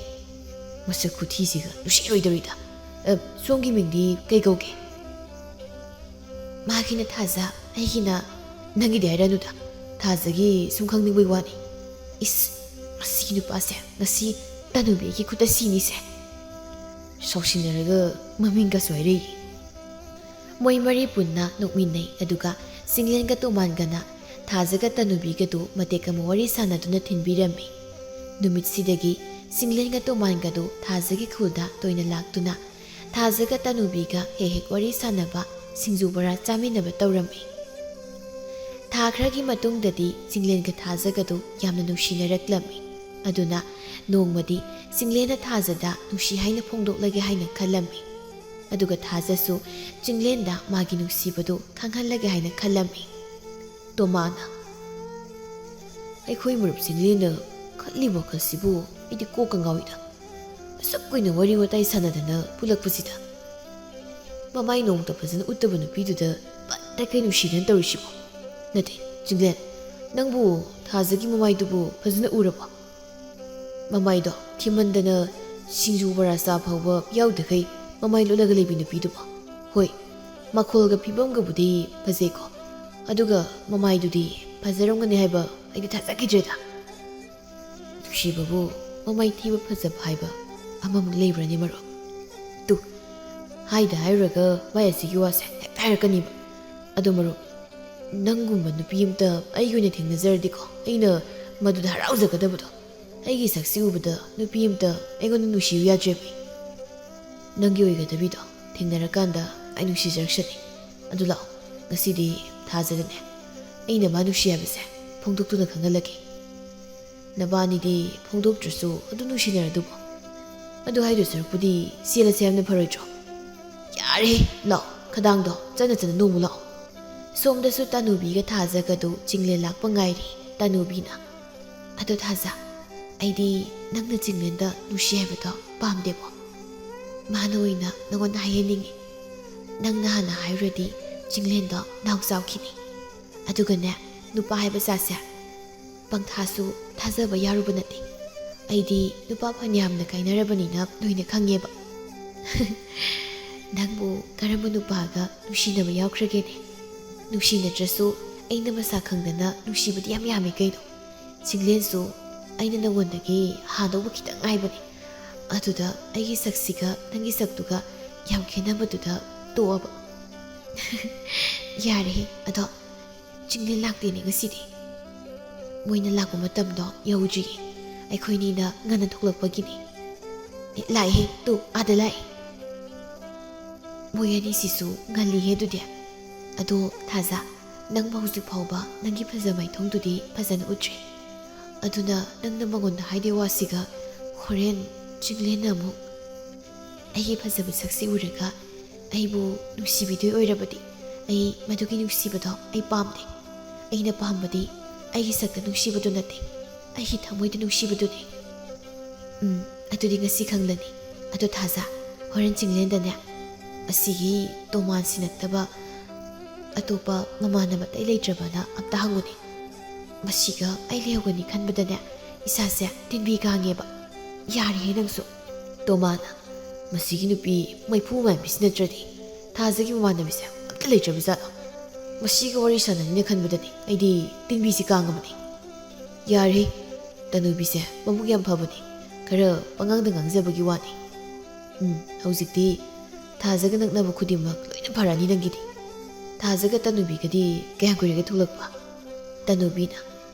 ꯃꯁꯛ ꯈꯨꯊꯤꯁꯤꯒ ꯅꯨꯡꯁꯤꯔꯣꯏꯗꯧꯔꯤꯗ꯫ "ꯑ, ꯁꯣꯝꯒꯤ ꯃꯤꯡꯗꯤ ꯀꯩ ꯀꯧꯒꯦ?" "ꯃꯥꯒꯤꯅ ꯊꯥꯖ, ꯑꯩꯒꯤꯅ..." "ꯅꯪꯒꯤꯗꯤ ꯍꯥꯏꯔꯅꯨꯗ, ꯊꯥꯖꯒꯤ ꯁꯨꯝ ꯈꯪꯅꯤꯡꯕꯒꯤ ꯋꯥꯅꯤ꯫" "ꯏꯁ, ꯃꯁꯤꯒꯤ ꯅꯨꯄꯥꯁꯦ ꯉꯁꯤ ꯇꯅꯨꯕꯤꯒꯤ ꯈꯨꯠꯇ ꯁꯤꯅꯤꯁꯦ꯫" ꯁꯥꯎꯁꯤꯟꯅꯔꯒ ꯃꯃꯤꯡꯒꯁꯨ ꯍꯥꯏꯔꯛꯏ꯫ ꯃꯣꯏ ꯃꯔꯤ ꯄꯨꯟꯅ ꯅꯣꯛꯃꯤꯟꯅꯩ, ꯑꯗꯨꯒ ꯆꯤꯡꯂꯦꯟꯒ ꯇꯣꯃꯥꯟꯒꯅ ꯊꯥꯖꯒ ꯇꯅꯨꯕꯤꯒꯗꯨ ꯃꯇꯦꯛ ꯑꯃ ꯋꯥꯔꯤ ꯁꯥꯟꯅꯗꯨꯅ ꯊꯤꯟꯕꯤꯔꯝꯃꯤ꯫ ꯅꯨꯃꯤꯠꯁꯤꯗꯒꯤ ꯆꯤꯡꯂꯦꯟꯒ ꯇꯣꯃꯥꯟꯒꯗꯨ ꯊꯥꯖꯒꯤ ꯈꯨꯜꯗ ꯇꯣꯏꯅ ꯂꯥꯛꯇꯨꯅ ꯊꯥꯖꯒ ꯇꯅꯨꯕꯤꯒ ꯍꯦꯛ ꯍꯦꯛ ꯋꯥꯔꯤ ꯁꯥꯟꯅꯕ, ꯁꯤꯡꯖꯨ ꯕꯣꯔꯥ ꯆꯥꯃꯤꯟꯅꯕ ꯇꯧꯔꯝꯃꯤ꯫ ꯊꯥ ꯈꯔꯒꯤ ꯃꯇꯨꯡꯗꯗꯤ ꯆꯤꯡꯂꯦꯟꯒ ꯊꯥꯖꯒꯗꯨ ꯌꯥꯝꯅ ꯅꯨꯡꯁꯤꯅꯔꯛꯂꯝꯃꯤ꯫ ꯑꯗꯨꯅ ꯅꯣꯡꯃꯗꯤ ꯆꯤꯡꯂꯦꯟꯅ ꯊꯥꯖꯗ ꯅꯨꯡꯁꯤ ꯍꯥꯏꯅ ꯐꯣꯡꯗꯣꯛꯂꯒꯦ ꯍꯥꯏꯅ ꯈꯜꯂꯝꯃꯤ꯫ ꯑꯗꯨꯒ ꯊꯥꯖꯁꯨ ꯆꯤꯡꯂꯦꯟꯗ ꯃꯥꯒꯤ ꯅꯨꯡꯁꯤꯕꯗꯨ ꯈꯪꯍꯜꯂꯒꯦ ꯍꯥꯏꯅ ꯈꯜꯂꯝꯃꯤ꯫ ꯇꯣꯃꯥꯅ, "ꯑꯩꯈꯣꯏ ꯃꯔꯨꯞ ꯆꯤꯡꯂꯦꯟꯅ ꯈꯜꯂꯤ ꯋꯥꯈꯜꯁꯤꯕꯨ ꯑꯩꯗꯤ ꯀꯣꯛꯀ ꯉꯥꯎꯏꯗ꯫ ꯑꯁꯨꯛ ꯀꯨꯏꯅ ꯋꯥꯔꯤ ꯋꯥꯇꯥꯏ ꯁꯥꯟꯅꯗꯅ ꯄꯨꯜꯂꯛꯄꯁꯤꯗ꯫" ꯃꯃꯥꯏ ꯅꯣꯡꯃꯇ ꯐꯖꯅ ꯎꯠꯇꯕ ꯅꯨꯄꯤꯗꯨꯗ ꯄꯠꯇ ꯀꯩ ꯅꯨꯡꯁꯤꯗꯅ ꯇꯧꯔꯤꯁꯤꯕꯣ? ꯅꯠꯇꯦ, ꯆꯤꯡꯂꯦꯟ, ꯅꯪꯕꯨ ꯊꯥꯖꯒꯤ ꯃꯃꯥꯏꯗꯨꯕꯨ ꯐꯖꯅ ꯎꯔꯕꯣ? ꯃꯃꯥꯏꯗꯣ ꯊꯤꯃꯟꯗꯅ ꯁꯤꯡꯖꯨ ꯕꯣꯔꯥ ꯆꯥ ꯐꯥꯎꯕ ꯌꯥꯎꯗꯈꯩ ꯃꯃꯥꯏ ꯂꯣꯠꯂꯒ ꯂꯩꯕꯤ ꯅꯨꯄꯤꯗꯨꯕꯣ? ꯍꯣꯏ, ꯃꯈꯣꯜꯒ ꯐꯤꯕꯝꯒꯕꯨꯗꯤ ꯐꯖꯩꯀꯣ, ꯑꯗꯨꯒ ꯃꯃꯥꯏꯗꯨꯗꯤ ꯐꯖꯔꯝꯒꯅꯤ ꯍꯥꯏꯕ ꯑꯩꯗꯤ ꯊꯥꯖꯈꯤꯗ꯭ꯔꯦꯗ꯫ ꯅꯨꯡꯁꯤꯕꯕꯨ ꯃꯃꯥꯏ ꯊꯤꯕ ꯐꯖꯕ ꯍꯥꯏꯕ ꯑꯃꯃꯨꯛ ꯂꯩꯕ꯭ꯔꯅꯦ ꯃꯔꯨꯞ? ꯇꯨ, ꯍꯥꯏꯗ ꯍꯥꯏꯔꯨꯔꯒ ꯃꯥꯏ ꯑꯁꯤꯒꯤ ꯋꯥꯁꯦ ꯍꯦꯛꯇ ꯍꯥꯏꯔꯛꯀꯅꯤꯕ꯫ ꯑꯗꯣ ꯃꯔꯨꯞ, ꯅꯪꯒꯨꯝꯕ ꯅꯨꯄꯤ ꯑꯝꯇ ꯑꯩꯒꯤ ꯑꯣꯏꯅ ꯊꯦꯡꯅꯖꯔꯗꯤꯀꯣ, ꯑꯩꯅ ꯃꯗꯨꯗ ꯍꯔꯥꯎꯖꯒꯗꯕꯗꯣ꯫ ꯑꯩꯒꯤ ꯁꯛꯁꯤ ꯎꯕꯗ ꯅꯨꯄꯤ ꯑꯝꯇ ꯑꯩꯉꯣꯟꯗ ꯅꯨꯡꯁꯤꯌꯨ ꯌꯥꯗ꯭ꯔꯦꯃꯤ꯫ ꯅꯪꯒꯤ ꯑꯣꯏꯒꯗꯕꯤꯗꯣ ꯊꯦꯡꯅꯔꯀꯥꯟꯗ ꯑꯩ ꯅꯨꯡꯁꯤꯖꯔꯛꯁꯅꯤ꯫ ꯑꯗꯨ ꯂꯥꯛꯑꯣ, ꯉꯁꯤꯗꯤ ꯊꯥꯖꯗꯅꯦ ꯑꯩꯅ ꯃꯥ ꯅꯨꯡꯁꯤ ꯍꯥꯏꯕꯁꯦ ꯐꯣꯡꯗꯣꯛꯇꯨꯅ ꯈꯪꯍꯜꯂꯒꯦ꯫ ꯅꯕꯥꯅꯤꯗꯤ ꯐꯣꯡꯗꯣꯛꯇ꯭ꯔꯁꯨ ꯑꯗꯨꯝ ꯅꯨꯡꯁꯤꯅꯔꯗꯨꯕꯨ꯫ ꯑꯗꯨ ꯍꯥꯏꯗꯣꯏ ꯁꯔꯨꯛꯄꯨꯗꯤ ꯆꯦꯜꯂꯁꯦ ꯍꯥꯏꯕꯅ ꯐꯔꯣꯏꯗ꯭ꯔꯣ? ꯌꯥꯔꯦ, ꯂꯥꯛꯑꯣ, ꯈꯗꯥꯡꯗꯣ ꯆꯠꯅ ꯆꯠꯅ ꯅꯣꯡꯃꯨ ꯂꯥꯛꯑꯣ꯫ ꯁꯣꯝꯗꯁꯨ ꯇꯥꯅꯨꯕꯤꯒ ꯊꯥꯖꯒꯗꯨ ꯆꯤꯡꯂꯦꯟ ꯂꯥꯛꯄ ꯉꯥꯏꯔꯤ꯫ ꯇꯥꯅꯨꯕꯤꯅ, "ꯑꯗꯣ ꯊꯥꯖ, ꯑꯩꯗꯤ ꯅꯪꯅ ꯆꯤꯡꯂꯦꯟꯗ ꯅꯨꯡꯁꯤ ꯍꯥꯏꯕꯗꯣ ꯄꯥꯝꯗꯦꯕꯣ꯫ ꯃꯥꯅ ꯑꯣꯏꯅ ꯅꯉꯣꯟꯗ ꯍꯥꯏꯍꯟꯅꯤꯡꯉꯤ꯫ ꯅꯪꯅ ꯍꯥꯟꯅ ꯍꯥꯏꯔꯨꯔꯗꯤ ꯆꯤꯡꯂꯦꯟꯗꯣ ꯅꯥꯎ ꯆꯥꯎꯈꯤꯅꯤ꯫ ꯑꯗꯨꯒꯅꯦ, ꯅꯨꯄꯥ ꯍꯥꯏꯕ ꯖꯥꯠꯁꯦ ꯄꯪꯊꯥꯁꯨ ꯊꯥꯖꯕ ꯌꯥꯔꯨꯕ ꯅꯠꯇꯦ꯫ ꯑꯩꯗꯤ ꯅꯨꯄꯥ ꯐꯅꯌꯥꯝꯅ ꯀꯥꯏꯅꯔꯕꯅꯤꯅ ꯂꯣꯏꯅ ꯈꯪꯉꯦꯕ꯫" "ꯅꯪꯕꯨ ꯀꯔꯝꯕ ꯅꯨꯄꯥꯒ ꯅꯨꯡꯁꯤꯅꯕ ꯌꯥꯎꯈ꯭ꯔꯒꯦꯅꯦ? ꯅꯨꯡꯁꯤꯅꯗ꯭ꯔꯁꯨ ꯑꯩꯅ ꯃꯁꯥ ꯈꯪꯗꯅ ꯅꯨꯡꯁꯤꯕꯗꯤ ꯌꯥꯝ ꯌꯥꯝꯃꯤ ꯀꯩꯅꯣ꯫ ꯆꯤꯡꯂꯦꯟꯁꯨ ꯑꯩꯅ ꯅꯉꯣꯟꯗꯒꯤ ꯍꯥꯗꯧꯕ ꯈꯤꯇꯪ ꯉꯥꯏꯕꯅꯦ꯫ ꯑꯗꯨꯗ ꯑꯩꯒꯤ ꯁꯛꯁꯤꯒ ꯅꯪꯒꯤ ꯁꯛꯇꯨꯒ ꯌꯥꯝ ꯈꯦꯠꯅꯕꯗꯨꯗ ꯇꯣꯛꯑꯕ꯫" "ꯌꯥꯔꯦꯍꯦ, ꯑꯗꯣ ꯆꯤꯡꯂꯦꯟ ꯂꯥꯛꯇꯦꯅꯦ ꯉꯁꯤꯗꯤ꯫ ꯃꯣꯏꯅ ꯂꯥꯛꯄ ꯃꯇꯝꯗꯣ ꯌꯧꯗ꯭ꯔꯤꯌꯦ꯫ ꯑꯩꯈꯣꯏꯅꯤꯅ ꯉꯟꯅ ꯊꯣꯛꯂꯛꯄꯒꯤꯅꯦ꯫ ꯑꯦ, ꯂꯥꯛꯑꯦꯍꯦ, ꯇꯨ, ꯑꯥꯗ ꯂꯥꯛꯑꯦ꯫ ꯃꯣꯏ ꯑꯅꯤꯁꯤꯁꯨ ꯉꯜꯂꯤꯍꯦ ꯑꯗꯨꯗꯤ꯫ ꯑꯗꯣ ꯊꯥꯖ, ꯅꯪꯕꯨ ꯍꯧꯖꯤꯛ ꯐꯥꯎꯕ ꯅꯪꯒꯤ ꯐꯖ ꯃꯥꯏꯊꯣꯡꯗꯨꯗꯤ ꯐꯖꯅ ꯎꯠꯇ꯭ꯔꯤ꯫ ꯑꯗꯨꯅ ꯅꯪꯅ ꯃꯉꯣꯟꯗ ꯍꯥꯏꯗꯣꯏ ꯋꯥꯁꯤꯒ ꯍꯣꯔꯦꯟ ꯆꯤꯡꯂꯦꯟꯅ ꯑꯃꯨꯛ ꯑꯩꯒꯤ ꯐꯖꯕ ꯁꯛꯁꯤ ꯎꯔꯒ ꯑꯩꯕꯨ ꯅꯨꯡꯁꯤꯕꯤꯗꯣꯏ ꯑꯣꯏꯔꯕꯗꯤ, ꯑꯩ ꯃꯗꯨꯒꯤ ꯅꯨꯡꯁꯤꯕꯗꯣ ꯑꯩ ꯄꯥꯝꯗꯦ꯫ ꯑꯩꯅ ꯄꯥꯝꯕꯗꯤ ꯑꯩꯒꯤ ꯁꯛꯇ ꯅꯨꯡꯁꯤꯕꯗꯨ ꯅꯠꯇꯦ, ꯑꯩꯒꯤ ꯊꯃꯣꯏꯗ ꯅꯨꯡꯁꯤꯕꯗꯨꯅꯤ꯫" "ꯎꯝ, ꯑꯗꯨꯗꯤ ꯉꯁꯤ ꯈꯪꯂꯅꯤ꯫ ꯑꯗꯣ ꯊꯥꯖ, ꯍꯣꯔꯦꯟ ꯆꯤꯡꯂꯦꯟꯗꯅꯦ ꯑꯁꯤꯒꯤ ꯇꯣꯃꯥꯟꯁꯤ ꯅꯠꯇꯕ ꯑꯇꯣꯞꯄ ꯃꯃꯥꯟꯅꯕ ꯑꯇꯩ ꯂꯩꯇ꯭ꯔꯕꯅ ꯑꯝꯇ ꯍꯪꯉꯨꯅꯦ꯫ ꯃꯁꯤꯒ ꯑꯩ ꯂꯩꯍꯧꯒꯅꯤ ꯈꯟꯕꯗꯅꯦ, ꯏꯁꯥꯁꯦ ꯇꯤꯟꯕꯤ ꯀꯥꯡꯉꯦꯕ꯫ ꯌꯥꯔꯦꯍꯦ ꯅꯪꯁꯨ꯫ ꯇꯣꯃꯥꯅ, "ꯃꯁꯤꯒꯤ ꯅꯨꯄꯤ ꯃꯩꯐꯨ ꯃꯥꯟꯕꯤꯁꯤ ꯅꯠꯇ꯭ꯔꯗꯤ ꯊꯥꯖꯒꯤ ꯃꯃꯥꯟꯅꯕꯤꯁꯦ ꯑꯝꯇ ꯂꯩꯇ꯭ꯔꯕ ꯖꯥꯠꯂꯣ? ꯃꯁꯤꯒ ꯋꯥꯔꯤ ꯁꯥꯟꯅꯅꯤꯅ ꯈꯟꯕꯗꯅꯦ ꯑꯩꯗꯤ ꯇꯤꯟꯕꯤꯁꯤ ꯀꯥꯡꯉꯕꯅꯦ꯫ ꯌꯥꯔꯦ, ꯇꯅꯨꯕꯤꯁꯦ ꯃꯕꯨꯛ ꯌꯥꯝ ꯐꯕꯅꯦ, ꯈꯔ ꯄꯉꯥꯡꯗ ꯉꯥꯡꯖꯕꯒꯤ ꯋꯥꯅꯤ꯫ ꯎꯝ, ꯍꯧꯖꯤꯛꯇꯤ ꯊꯥꯖꯒ ꯅꯛꯅꯕ ꯈꯨꯗꯤꯡꯃꯛ ꯂꯣꯏꯅ ꯐꯔꯅꯤ ꯅꯪꯒꯤꯗꯤ꯫" ꯊꯥꯖꯒ ꯇꯅꯨꯕꯤꯒꯗꯤ ꯀꯌꯥꯝ ꯀꯨꯏꯔꯒꯦ ꯊꯣꯛꯂꯛꯄ? ꯇꯅꯨꯕꯤꯅ,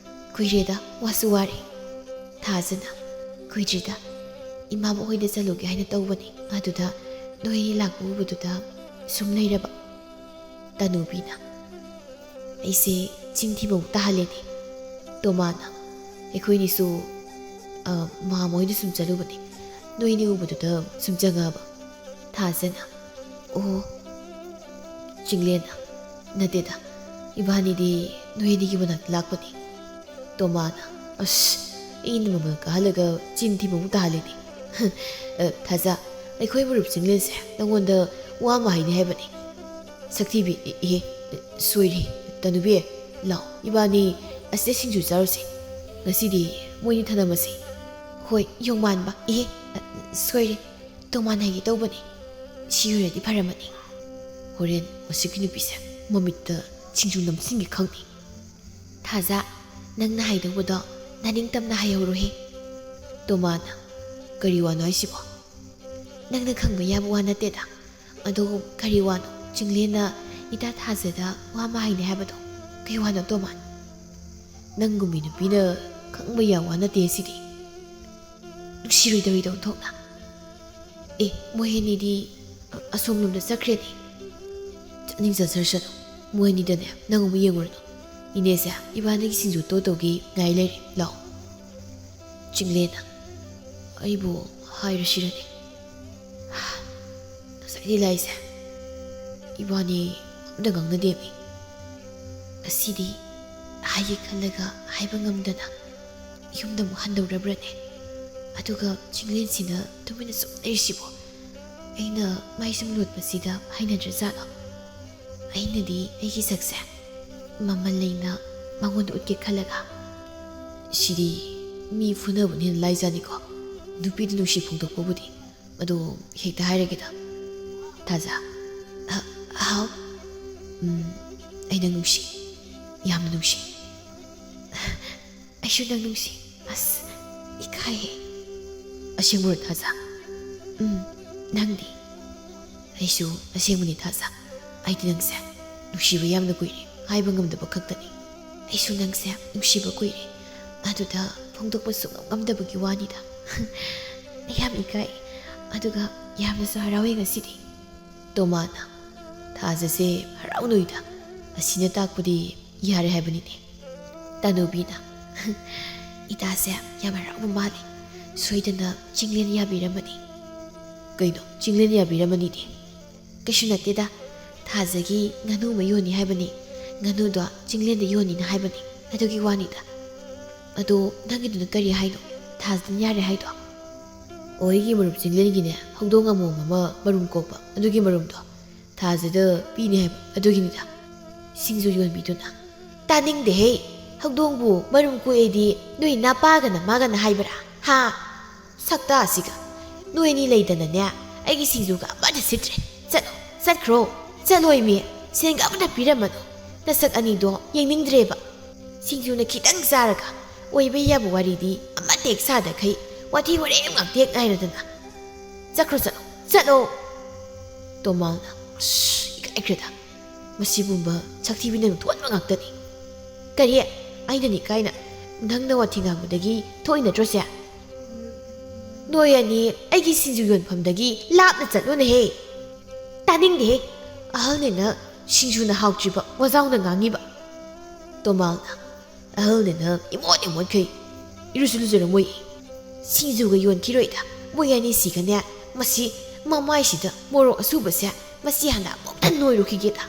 "ꯀꯨꯏꯔꯦꯗ, ꯋꯥꯁꯨ ꯋꯥꯔꯦ꯫" ꯊꯥꯖꯅ, "ꯀꯨꯏꯗ꯭ꯔꯤꯗ, ꯏꯃꯥꯕꯣꯛ ꯍꯣꯏꯗ ꯆꯠꯂꯨꯒꯦ ꯍꯥꯏꯅ ꯇꯧꯕꯅꯤ, ꯑꯗꯨꯗ ꯅꯣꯏ ꯂꯥꯛꯄ ꯎꯕꯗꯨꯗ ꯁꯨꯝ ꯂꯩꯔꯕ꯫" ꯇꯅꯨꯕꯤꯅ, "ꯑꯩꯁꯦ ꯆꯤꯟ ꯊꯤꯕ ꯑꯃꯨꯛ ꯇꯥꯍꯜꯂꯦꯅꯦ꯫" ꯇꯣꯃꯥꯅ, "ꯑꯩꯈꯣꯏꯅꯤꯁꯨ, ꯑ, ꯃꯥꯃ ꯍꯣꯏꯗ ꯁꯨꯝ ꯆꯠꯂꯨꯕꯅꯦ, ꯅꯣꯏꯅꯤ ꯎꯕꯗꯨꯗ ꯁꯨꯝ ꯆꯪꯉꯛꯑꯕ꯫" ꯊꯥꯖꯅ, "ꯑꯣ꯫" ꯆꯤꯡꯂꯦꯟꯅ, "ꯅꯠꯇꯦꯗ, ꯏꯕꯥꯅꯤꯗꯤ ꯅꯣꯏ ꯑꯅꯤꯒꯤ ꯃꯅꯥꯛꯇ ꯂꯥꯛꯄꯅꯤ꯫" ꯇꯣꯃꯥꯅ, "ꯑꯁ, ꯑꯩꯅ ꯃꯃꯜ ꯀꯥꯍꯜꯂꯒ ꯆꯤꯟ ꯊꯤꯕ ꯑꯃꯨꯛ ꯇꯥꯍꯜꯂꯤꯅꯦ꯫" "ꯑ, ꯊꯥꯖ, ꯑꯩꯈꯣꯏ ꯃꯔꯨꯞ ꯆꯤꯡꯂꯦꯟꯁꯦ ꯅꯪꯉꯣꯟꯗ ꯋꯥ ꯑꯃ ꯍꯥꯏꯅꯤ ꯍꯥꯏꯕꯅꯤ꯫" ꯁꯛꯊꯤꯕꯤ, "ꯏ-, ꯏꯍꯦ, ꯁꯣꯏꯔꯦ꯫ ꯇꯅꯨꯕꯤ, ꯂꯥꯎ, ꯏꯕꯥꯅꯤ ꯑꯁꯤꯗ ꯁꯤꯡꯖꯨ ꯆꯥꯔꯨꯁꯦ꯫ ꯉꯁꯤꯗꯤ ꯃꯣꯏꯅꯤ ꯊꯅꯝꯃꯁꯤ꯫" "ꯍꯣꯏ, ꯌꯣꯡꯃꯥꯟꯕ, ꯏꯍꯦ, ꯑ, ꯁꯣꯏꯔꯦ꯫ ꯇꯣꯃꯥꯟ ꯍꯥꯏꯒꯦ ꯇꯧꯕꯅꯤ꯫ ꯁꯤ ꯑꯣꯏꯔꯗꯤ ꯐꯔꯝꯃꯅꯤ꯫ ꯍꯣꯔꯦꯟ ꯃꯁꯤꯒꯤ ꯅꯨꯄꯤꯁꯦ ꯃꯃꯤꯠꯇ ꯁꯤꯡꯖꯨ ꯅꯝꯁꯤꯟꯒꯦ ꯈꯪꯅꯤ꯫" "ꯊꯥꯖ, ꯅꯪꯅ ꯍꯥꯏꯗꯧꯕꯗꯣ ꯅꯅꯤꯡꯇꯝꯅ ꯍꯥꯏꯍꯧꯔꯣꯍꯦ꯫" ꯇꯣꯃꯥꯅ, "ꯀꯔꯤ ꯋꯥꯅꯣ ꯍꯥꯏꯁꯤꯕꯣ?" "ꯅꯪꯅ ꯈꯪꯕ ꯌꯥꯕ ꯋꯥ ꯅꯠꯇꯦꯗ꯫ ꯑꯗꯣ ꯀꯔꯤ ꯋꯥꯅꯣ? ꯆꯤꯡꯂꯦꯟꯅ ꯏꯇꯥ ꯊꯥꯖꯗ ꯋꯥ ꯑꯃ ꯍꯥꯏꯅꯤ ꯍꯥꯏꯕꯗꯣ ꯀꯩ ꯋꯥꯅꯣ, ꯇꯣꯃꯥꯟ? ꯅꯪꯒꯨꯝꯕꯤ ꯅꯨꯄꯤꯅ ꯈꯪꯕ ꯌꯥꯕ ꯋꯥ ꯅꯠꯇꯦ ꯁꯤꯗꯤ꯫ ꯅꯨꯡꯁꯤꯔꯣꯏꯗꯧꯔꯤꯗꯣ ꯑꯣꯟꯊꯣꯛꯅ꯫ ꯑꯦ, ꯃꯣꯏ ꯑꯅꯤꯗꯤ ꯑꯁꯣꯝꯂꯣꯝꯗ ꯆꯠꯈ꯭ꯔꯦꯅꯦ꯫ ꯆꯠꯅꯤꯡ ꯆꯠꯆꯔꯁꯅꯨ꯫ ꯃꯣꯏ ꯑꯅꯤꯗꯅꯦ ꯅꯪ ꯑꯃꯨꯛ ꯌꯦꯡꯉꯨꯔꯅꯨ꯫ ꯏꯅꯦꯁꯦ ꯏꯕꯥꯅꯤꯒꯤ ꯁꯤꯡꯖꯨ ꯇꯣꯠꯇꯧꯒꯤ ꯉꯥꯏ ꯂꯩꯔꯦ꯫ ꯂꯥꯛꯑꯣ꯫" ꯆꯤꯡꯂꯦꯟꯅ, "ꯑꯩꯕꯨ ꯍꯥꯏꯔꯁꯤꯔꯅꯦ? ꯉꯁꯥꯏꯗꯤ ꯂꯥꯛꯏꯁꯦ ꯏꯕꯥꯅꯤ ꯑꯝꯇ ꯉꯥꯡꯅꯗꯦꯃꯤ꯫ ꯉꯁꯤꯗꯤ ꯍꯥꯏꯒꯦ ꯈꯜꯂꯒ ꯍꯥꯏꯕ ꯉꯝꯗꯅ ꯌꯨꯝꯗ ꯑꯃꯨꯛ ꯍꯟꯗꯧꯔꯕ꯭ꯔꯅꯦ? ꯑꯗꯨꯒ ꯆꯤꯡꯂꯦꯟꯁꯤꯅ ꯇꯨꯃꯤꯟꯅ ꯁꯨꯝ ꯂꯩꯔꯤꯁꯤꯕꯣ? ꯑꯩꯅ ꯃꯩꯁꯨꯝ ꯂꯣꯠꯄꯁꯤꯗ ꯍꯩꯅꯗ꯭ꯔꯖꯥꯠꯂꯣ? ꯑꯩꯅꯗꯤ ꯑꯩꯒꯤ ꯁꯛꯁꯦ ꯃꯃꯜ ꯂꯩꯅ ꯃꯉꯣꯟꯗ ꯎꯠꯀꯦ ꯈꯜꯂꯒ꯫ ꯁꯤꯗꯤ ꯃꯤ ꯐꯨꯅꯕꯅ ꯍꯦꯟꯅ ꯂꯥꯏꯖꯥꯠꯅꯤꯀꯣ, ꯅꯨꯄꯤꯗ ꯅꯨꯡꯁꯤ ꯐꯣꯡꯗꯣꯛꯄꯕꯨꯗꯤ꯫ ꯑꯗꯣ ꯍꯦꯛꯇ ꯍꯥꯏꯔꯒꯦꯗ꯫ ꯊꯥꯖ꯫ ꯍ-, ꯍꯥꯎ꯫ ꯎꯝ, ꯑꯩ ꯅꯪ ꯅꯨꯡꯁꯤ꯫ ꯌꯥꯝꯅ ꯅꯨꯡꯁꯤ꯫ ꯑꯩꯁꯨ ꯅꯪ ꯅꯨꯡꯁꯤ꯫ ꯑꯁ, ꯏꯀꯥꯏꯌꯦ꯫ ꯑꯁꯦꯡꯕꯔꯣ ꯊꯥꯖ? ꯎꯝ, ꯅꯪꯗꯤ? ꯑꯩꯁꯨ ꯑꯁꯦꯡꯕꯅꯤ ꯊꯥꯖ꯫ ꯑꯩꯗꯤ ꯅꯪꯁꯦ ꯅꯨꯡꯁꯤꯕ ꯌꯥꯝꯅ ꯀꯨꯏꯔꯦ꯫ ꯍꯥꯏꯕ ꯉꯝꯗꯕ ꯈꯛꯇꯅꯤ꯫ ꯑꯩꯁꯨ ꯅꯪꯁꯦ ꯅꯨꯡꯁꯤꯕ ꯀꯨꯏꯔꯦ꯫ ꯑꯗꯨꯗ ꯐꯣꯡꯗꯣꯛꯄ ꯁꯨꯡꯉꯝ ꯉꯝꯗꯕꯒꯤ ꯋꯥꯅꯤꯗ꯫ ꯑꯩ ꯌꯥꯝ ꯏꯀꯥꯏ꯫ ꯑꯗꯨꯒ ꯌꯥꯝꯅꯁꯨ ꯍꯔꯥꯎꯋꯦ ꯉꯁꯤꯗꯤ꯫ ꯇꯣꯃꯥꯅ꯫ ꯊꯥꯖꯁꯦ ꯍꯔꯥꯎꯅ ꯎꯏꯗ꯫ ꯑꯁꯤꯅ ꯇꯥꯛꯄꯗꯤ ꯌꯥꯔꯦ ꯍꯥꯏꯕꯅꯤꯅꯦ꯫ ꯇꯅꯨꯕꯤꯅ꯫ ꯏꯇꯥꯁꯦ ꯌꯥꯝ ꯍꯔꯥꯎꯕ ꯃꯥꯜꯂꯤ꯫ ꯁꯣꯏꯗꯅ ꯆꯤꯡꯂꯦꯟ ꯌꯥꯕꯤꯔꯝꯃꯅꯤ꯫ ꯀꯩꯅꯣ, ꯆꯤꯡꯂꯦꯟ ꯌꯥꯕꯤꯔꯝꯃꯅꯤꯗꯤ? ꯀꯩꯁꯨ ꯅꯠꯇꯦꯗ꯫ ꯊꯥꯖꯒꯤ ꯉꯥꯅꯨ ꯑꯃ ꯌꯣꯟꯅꯤ ꯍꯥꯏꯕꯅꯤ꯫ ꯉꯥꯅꯨꯗꯣ ꯆꯤꯡꯂꯦꯟꯗ ꯌꯣꯟꯅꯤꯅ ꯍꯥꯏꯕꯅꯤ꯫ ꯑꯗꯨꯒꯤ ꯋꯥꯅꯤꯗ꯫ ꯑꯗꯣ ꯅꯪꯒꯤꯗꯨꯅ ꯀꯔꯤ ꯍꯥꯏꯅꯣ? ꯊꯥꯖꯅ ꯌꯥꯔꯦ ꯍꯥꯏꯗꯣ? ꯑꯣ, ꯑꯩꯒꯤ ꯃꯔꯨꯞ ꯆꯤꯡꯂꯦꯟꯒꯤꯅꯦ, ꯍꯧꯗꯣꯡ ꯑꯃꯣꯝ ꯑꯃ ꯃꯔꯨꯝ ꯀꯣꯛꯄ, ꯑꯗꯨꯒꯤ ꯃꯔꯨꯝꯗꯣ ꯊꯥꯖꯗ ꯄꯤꯅꯤ ꯍꯥꯏꯕ, ꯑꯗꯨꯒꯤꯅꯤꯗ꯫ ꯁꯤꯡꯖꯨ ꯌꯣꯟꯕꯤꯗꯨꯅ꯫ ꯇꯥꯅꯤꯡꯗꯦꯍꯦ! ꯍꯧꯗꯣꯡꯕꯨ ꯃꯔꯨꯝ ꯀꯣꯛꯑꯦꯗꯤ ꯅꯣꯏ ꯅꯄꯥꯒ ꯅꯃꯥꯒꯅ ꯍꯥꯏꯕ꯭ꯔꯥ? ꯍꯥ? ꯁꯛꯇꯥꯁꯤꯒ! ꯅꯣꯏ ꯑꯅꯤ ꯂꯩꯗꯅꯅꯦ, ꯑꯩꯒꯤ ꯁꯤꯡꯖꯨꯒ ꯑꯃꯠꯇ ꯁꯤꯠꯇ꯭ꯔꯦ꯫ ꯆꯠꯂꯣ, ꯆꯠꯈ꯭ꯔꯣ꯫ ꯆꯠꯂꯣꯏꯃꯤ, ꯁꯦꯟꯒ ꯑꯃꯠꯇ ꯄꯤꯔꯝꯃꯅꯨ꯫ ꯅꯁꯛ ꯑꯅꯤꯗꯣ ꯌꯦꯡꯅꯤꯡꯗ꯭ꯔꯦꯕ꯫ ꯁꯤꯡꯖꯨꯅ ꯈꯤꯇꯪ ꯆꯥꯔꯒ ꯑꯣꯏꯕ ꯌꯥꯕ ꯋꯥꯔꯤꯗꯤ ꯑꯃꯠꯇ ꯍꯦꯛ ꯁꯥꯗꯈꯩ ꯋꯥꯊꯤ ꯋꯥꯔꯦꯝ ꯉꯥꯛꯇ ꯍꯦꯛ ꯉꯥꯏꯔꯗꯅ꯫ ꯆꯠꯈ꯭ꯔꯣ, ꯆꯠꯂꯣ, ꯆꯠꯂꯣ! ꯇꯣꯃꯥꯜꯅ꯫ ꯑꯁ, ꯏꯀꯥꯏꯈ꯭ꯔꯦꯗ꯫ ꯃꯁꯤꯒꯨꯝꯕ ꯁꯛꯊꯤꯕꯤ ꯅꯪ ꯊꯣꯛꯍꯟꯕ ꯉꯥꯛꯇꯅꯤ꯫ ꯀꯔꯤ? ꯑꯩꯅꯅꯤ ꯀꯥꯏꯅ? ꯅꯪꯅ ꯋꯥꯊꯤ ꯉꯥꯡꯕꯗꯒꯤ ꯊꯣꯛꯏ ꯅꯠꯇ꯭ꯔꯣ ꯁꯦ? ꯅꯣꯏ ꯑꯅꯤ ꯑꯩꯒꯤ ꯁꯤꯡꯖꯨ ꯌꯣꯟꯐꯝꯗꯒꯤ ꯂꯥꯞꯅ ꯆꯠꯂꯨꯅꯦꯍꯦ꯫ ꯇꯥꯅꯤꯡꯗꯦꯍꯦ꯫ ꯑꯍꯜꯅꯦꯅ ꯁꯤꯡꯖꯨꯅ ꯍꯥꯎꯇ꯭ꯔꯤꯕ ꯋꯥꯖꯥꯎꯅ ꯉꯥꯡꯉꯤꯕ꯫ ꯇꯣꯃꯥꯜꯅ꯫ ꯑꯍꯜꯅꯦꯅ ꯏꯃꯣꯠ ꯏꯃꯣꯠꯈꯩ ꯏꯔꯨꯁꯨ ꯂꯨꯖꯔꯝꯃꯣꯏ꯫ ꯁꯤꯡꯖꯨꯒ ꯌꯣꯟꯈꯤꯔꯣꯏꯗ꯫ ꯃꯣꯏ ꯑꯅꯤꯁꯤꯒꯅꯦ, ꯃꯁꯤ ꯃꯃꯥꯏꯁꯤꯗ ꯃꯣꯔꯣꯛ ꯑꯁꯨꯕꯁꯦ, ꯃꯁꯤ ꯍꯥꯟꯅ ꯑꯃꯨꯛꯇ ꯅꯣꯏꯔꯨꯈꯤꯒꯦꯗ꯫